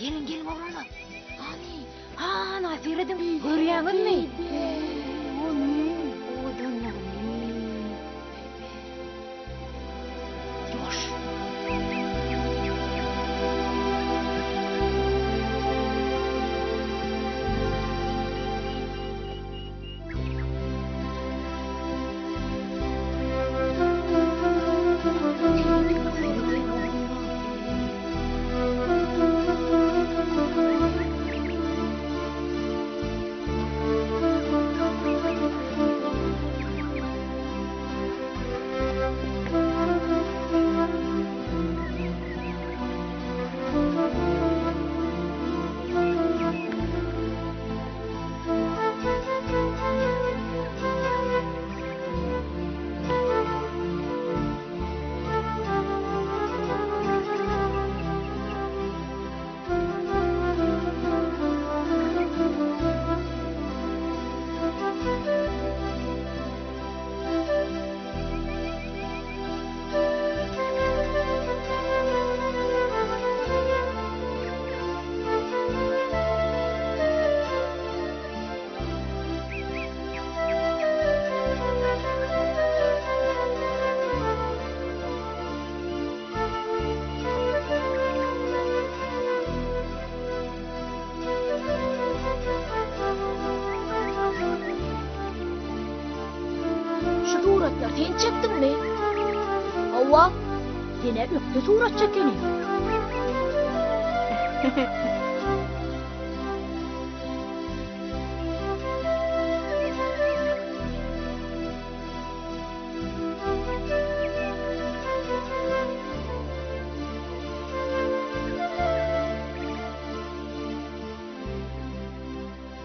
Geliň, geliň oglanlar. Hany, hana serediň, görýäňizmi? Owadanlygyny. Ýuwaş. Şu suratlary sen çekdiňmi? Hawa, sen-ä ökde suratçy ekeniň.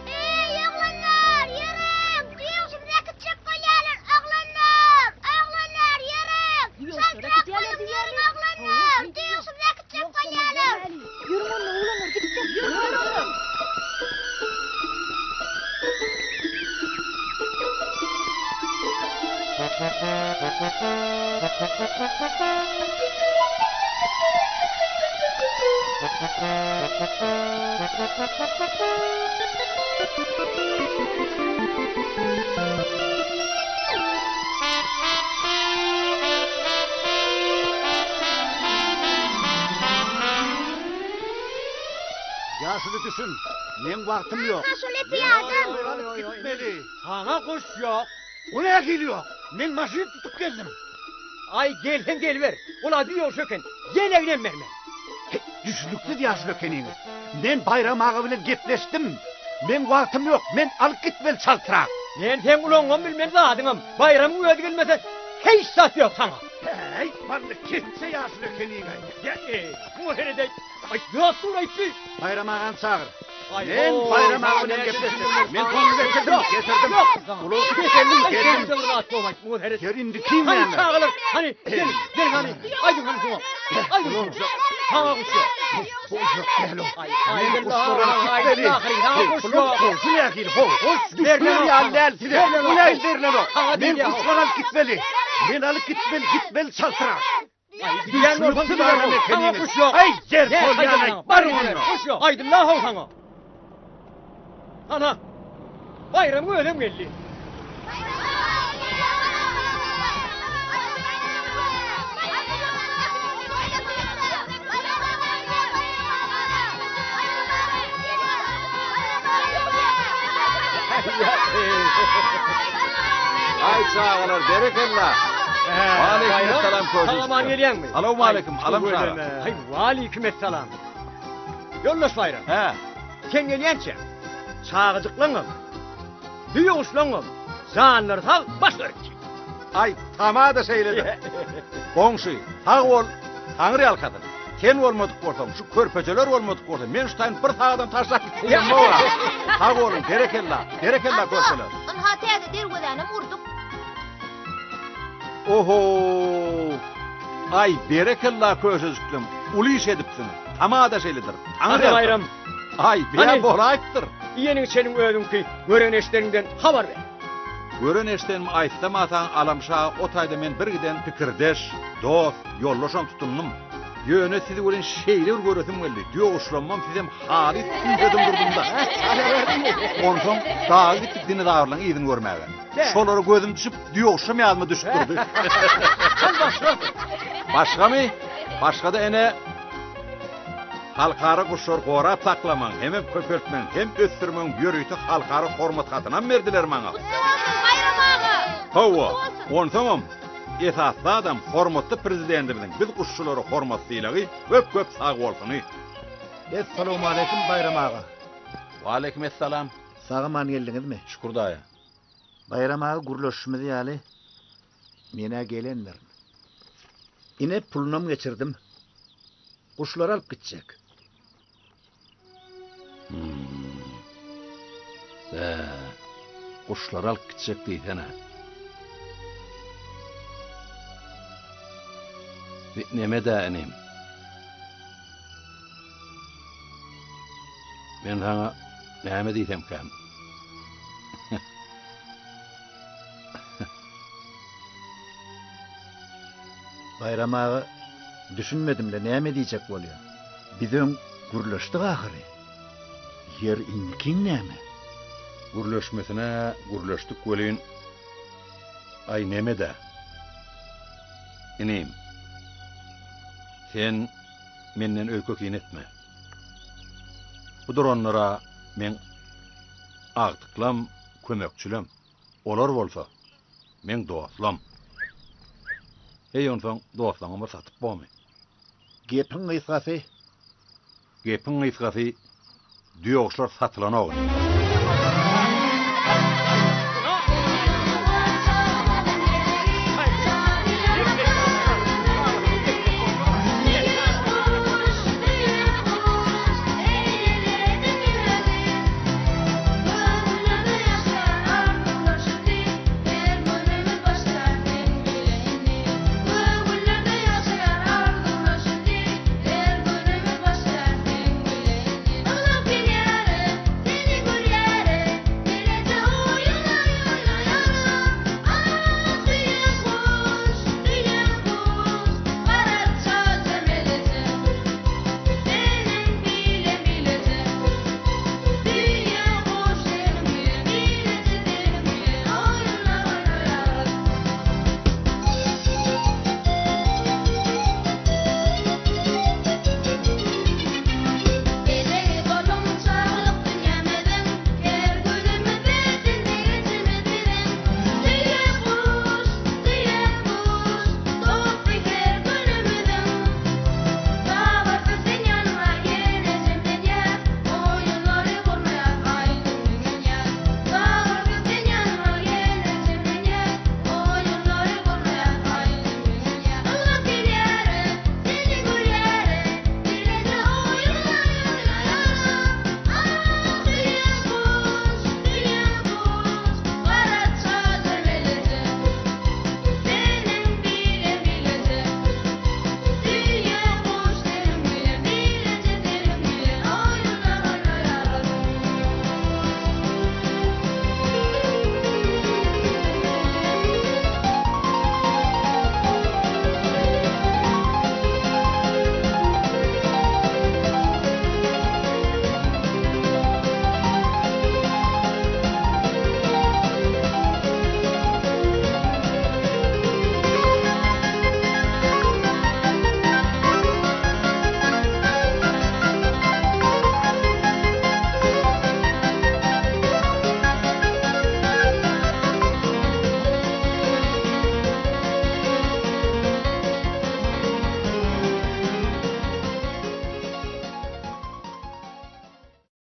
Eý, oglanlar, ýörüň! Düýeguşumyzy äkitjek bolýarlar, oglanlar! Oglanlar, ýörüň! Çaltrak boluň, ýörüň, oglanlar! Düýeguşumyzy äkitjek bolýarlar! Ýörüň onda, oglanlar, gitdik! Ýörüň! Ýaşuly düşün, meň wagtym ýok. Ynha şol epeý adam. Gitmeli. Saňa guş ýok. O nähili ýok? Men maşyn tutup geldim. Aý, gelseň geliber. Ol ady ýogşa eken. Ýeleginem bermen. Heý, düşnüksiz ýaşuly ekeniňiz. Men Baýram aga bilen gepleşdim. Meň wagtym ýok. Men alyp gitmeli çaltrak. Men seň ulagyňam bilmen, zadyňam. Baýramyň özi gelmese, hiç zat ýok saňa. Häý, bally keçje ýaşuly ekeniň-aý. Ýa-eý, muňa seredeý. Aý, ýok dur aýtdy. Baýram agany çagyr. Men Baýram aga bilen gepleşdim. Men puluny getirdim, getirdim. Ulag tutup geldim, geldim. Ýör indi kim Hany näme? çagalar, hany gel, gel hany. Aýdyň hany şuňa. Aýdyň. Saňa guş ýok. Boljak däl o. Aý, Men guşlary alyp gitmeli. Puluň gowsy nähili how? Düşler ýaly däl size. Bu nähili berlenok? Men guşlary alyp gitmeli. Men alyp gitmeli, gitmeli çaltrak. Diýen bolsaň Düşnüksiz adam Saňa ekeniňiz. guş ýok. Aý, ýer bolýan-aý, baryň onda. Guş ýok. Aýdyň-la how saňa. Ana, Baýramyň özem geldi. Aý çagalar berekella. Waleýkim essalam köşi. Sag-aman gelýäňmi? Salowmaleýkim Alam şaga. Haý, waleýkim essalam. Ýoldaş Baýram. Hä. Sen gelýänçä çagajyklaňam, düýeguşlaňam janlary sag, başlary tik. Aý, tama-da şeýledir. Goňşy, sag bol, Taňry ýalkasyn. Sen bolmadyk bolsaň, şu körpejeler bolmadyk bolsa, men şu taýyny bir sagadam taşlap gitjegem ýog-a. Sag boluň, berekella, berekella körpeler. Ynha täze derwezänem gurduk. Oho! Aý, berekella köşejiklem, uly iş edipsiňiz. Tama-da şeýledir. Hany Baýram. Aý, beýä bolaýypdyr. Iýeniň-içeniň özüňki, gören-eşideniňden habar ber. Gören-eşidenimi aýtsam-a saňa Alamşa o taýda men birgiden pikirdeş, dost, ýoldaşam tutundym. Ýöne sizi welin şeýle bir göresim geldi. Düýeguşlammam sizem halys küýsedim durdum-da. Onsoň daga gitdik dinozawrlaryň yzyny görmäge. Şolara gözüm düşüp, düýeguşam ýadyma düşüp durdy. Hany başga? Başgamy? Başga-da ene Halkara guşlary gorap saklamagyň hemem köpeltmegiň hem ösdürmegiň ýörite halkara hormat hatynam berdiler maňa. Gutly bolsun, Baýram aga! Hawa, onsoňam Esasy zadam hormatly Prezidentimiziň biz guşçulara hormat sylagy köp köp sag bolsuny. Essalawmaleýkim Baýram aga. Waleýkim essalam. Sag aman geldiňizmi? Şükür daýa. Baýram aga gürleşişimiz ýaly menä gelendirin. Ine pulunam geçirdim. Guşlary alyp gitjek. Bä, guşlary alyp gitjek diýsene. Bi neme-dä inim? Men saňa näme diýsemkäm? Baýram aga, düşünmedim-le, näme diýjek bolýaň? Biz öň gürleşdik ahyry. Ýer indikiň näme? Gürleşmesine gürleşdik welin, aý neme-dä. Inim, sen menden öýke-kine etme. Bu duranlar-a meň agtyklam, kömekçilem. Olar bolsa, meň dostlam. Heý, onsoň dostlaňam bir satyp bormy? Gepiň gysgasy? Gepiň gysgasy, düýeguşlar satylanok indi.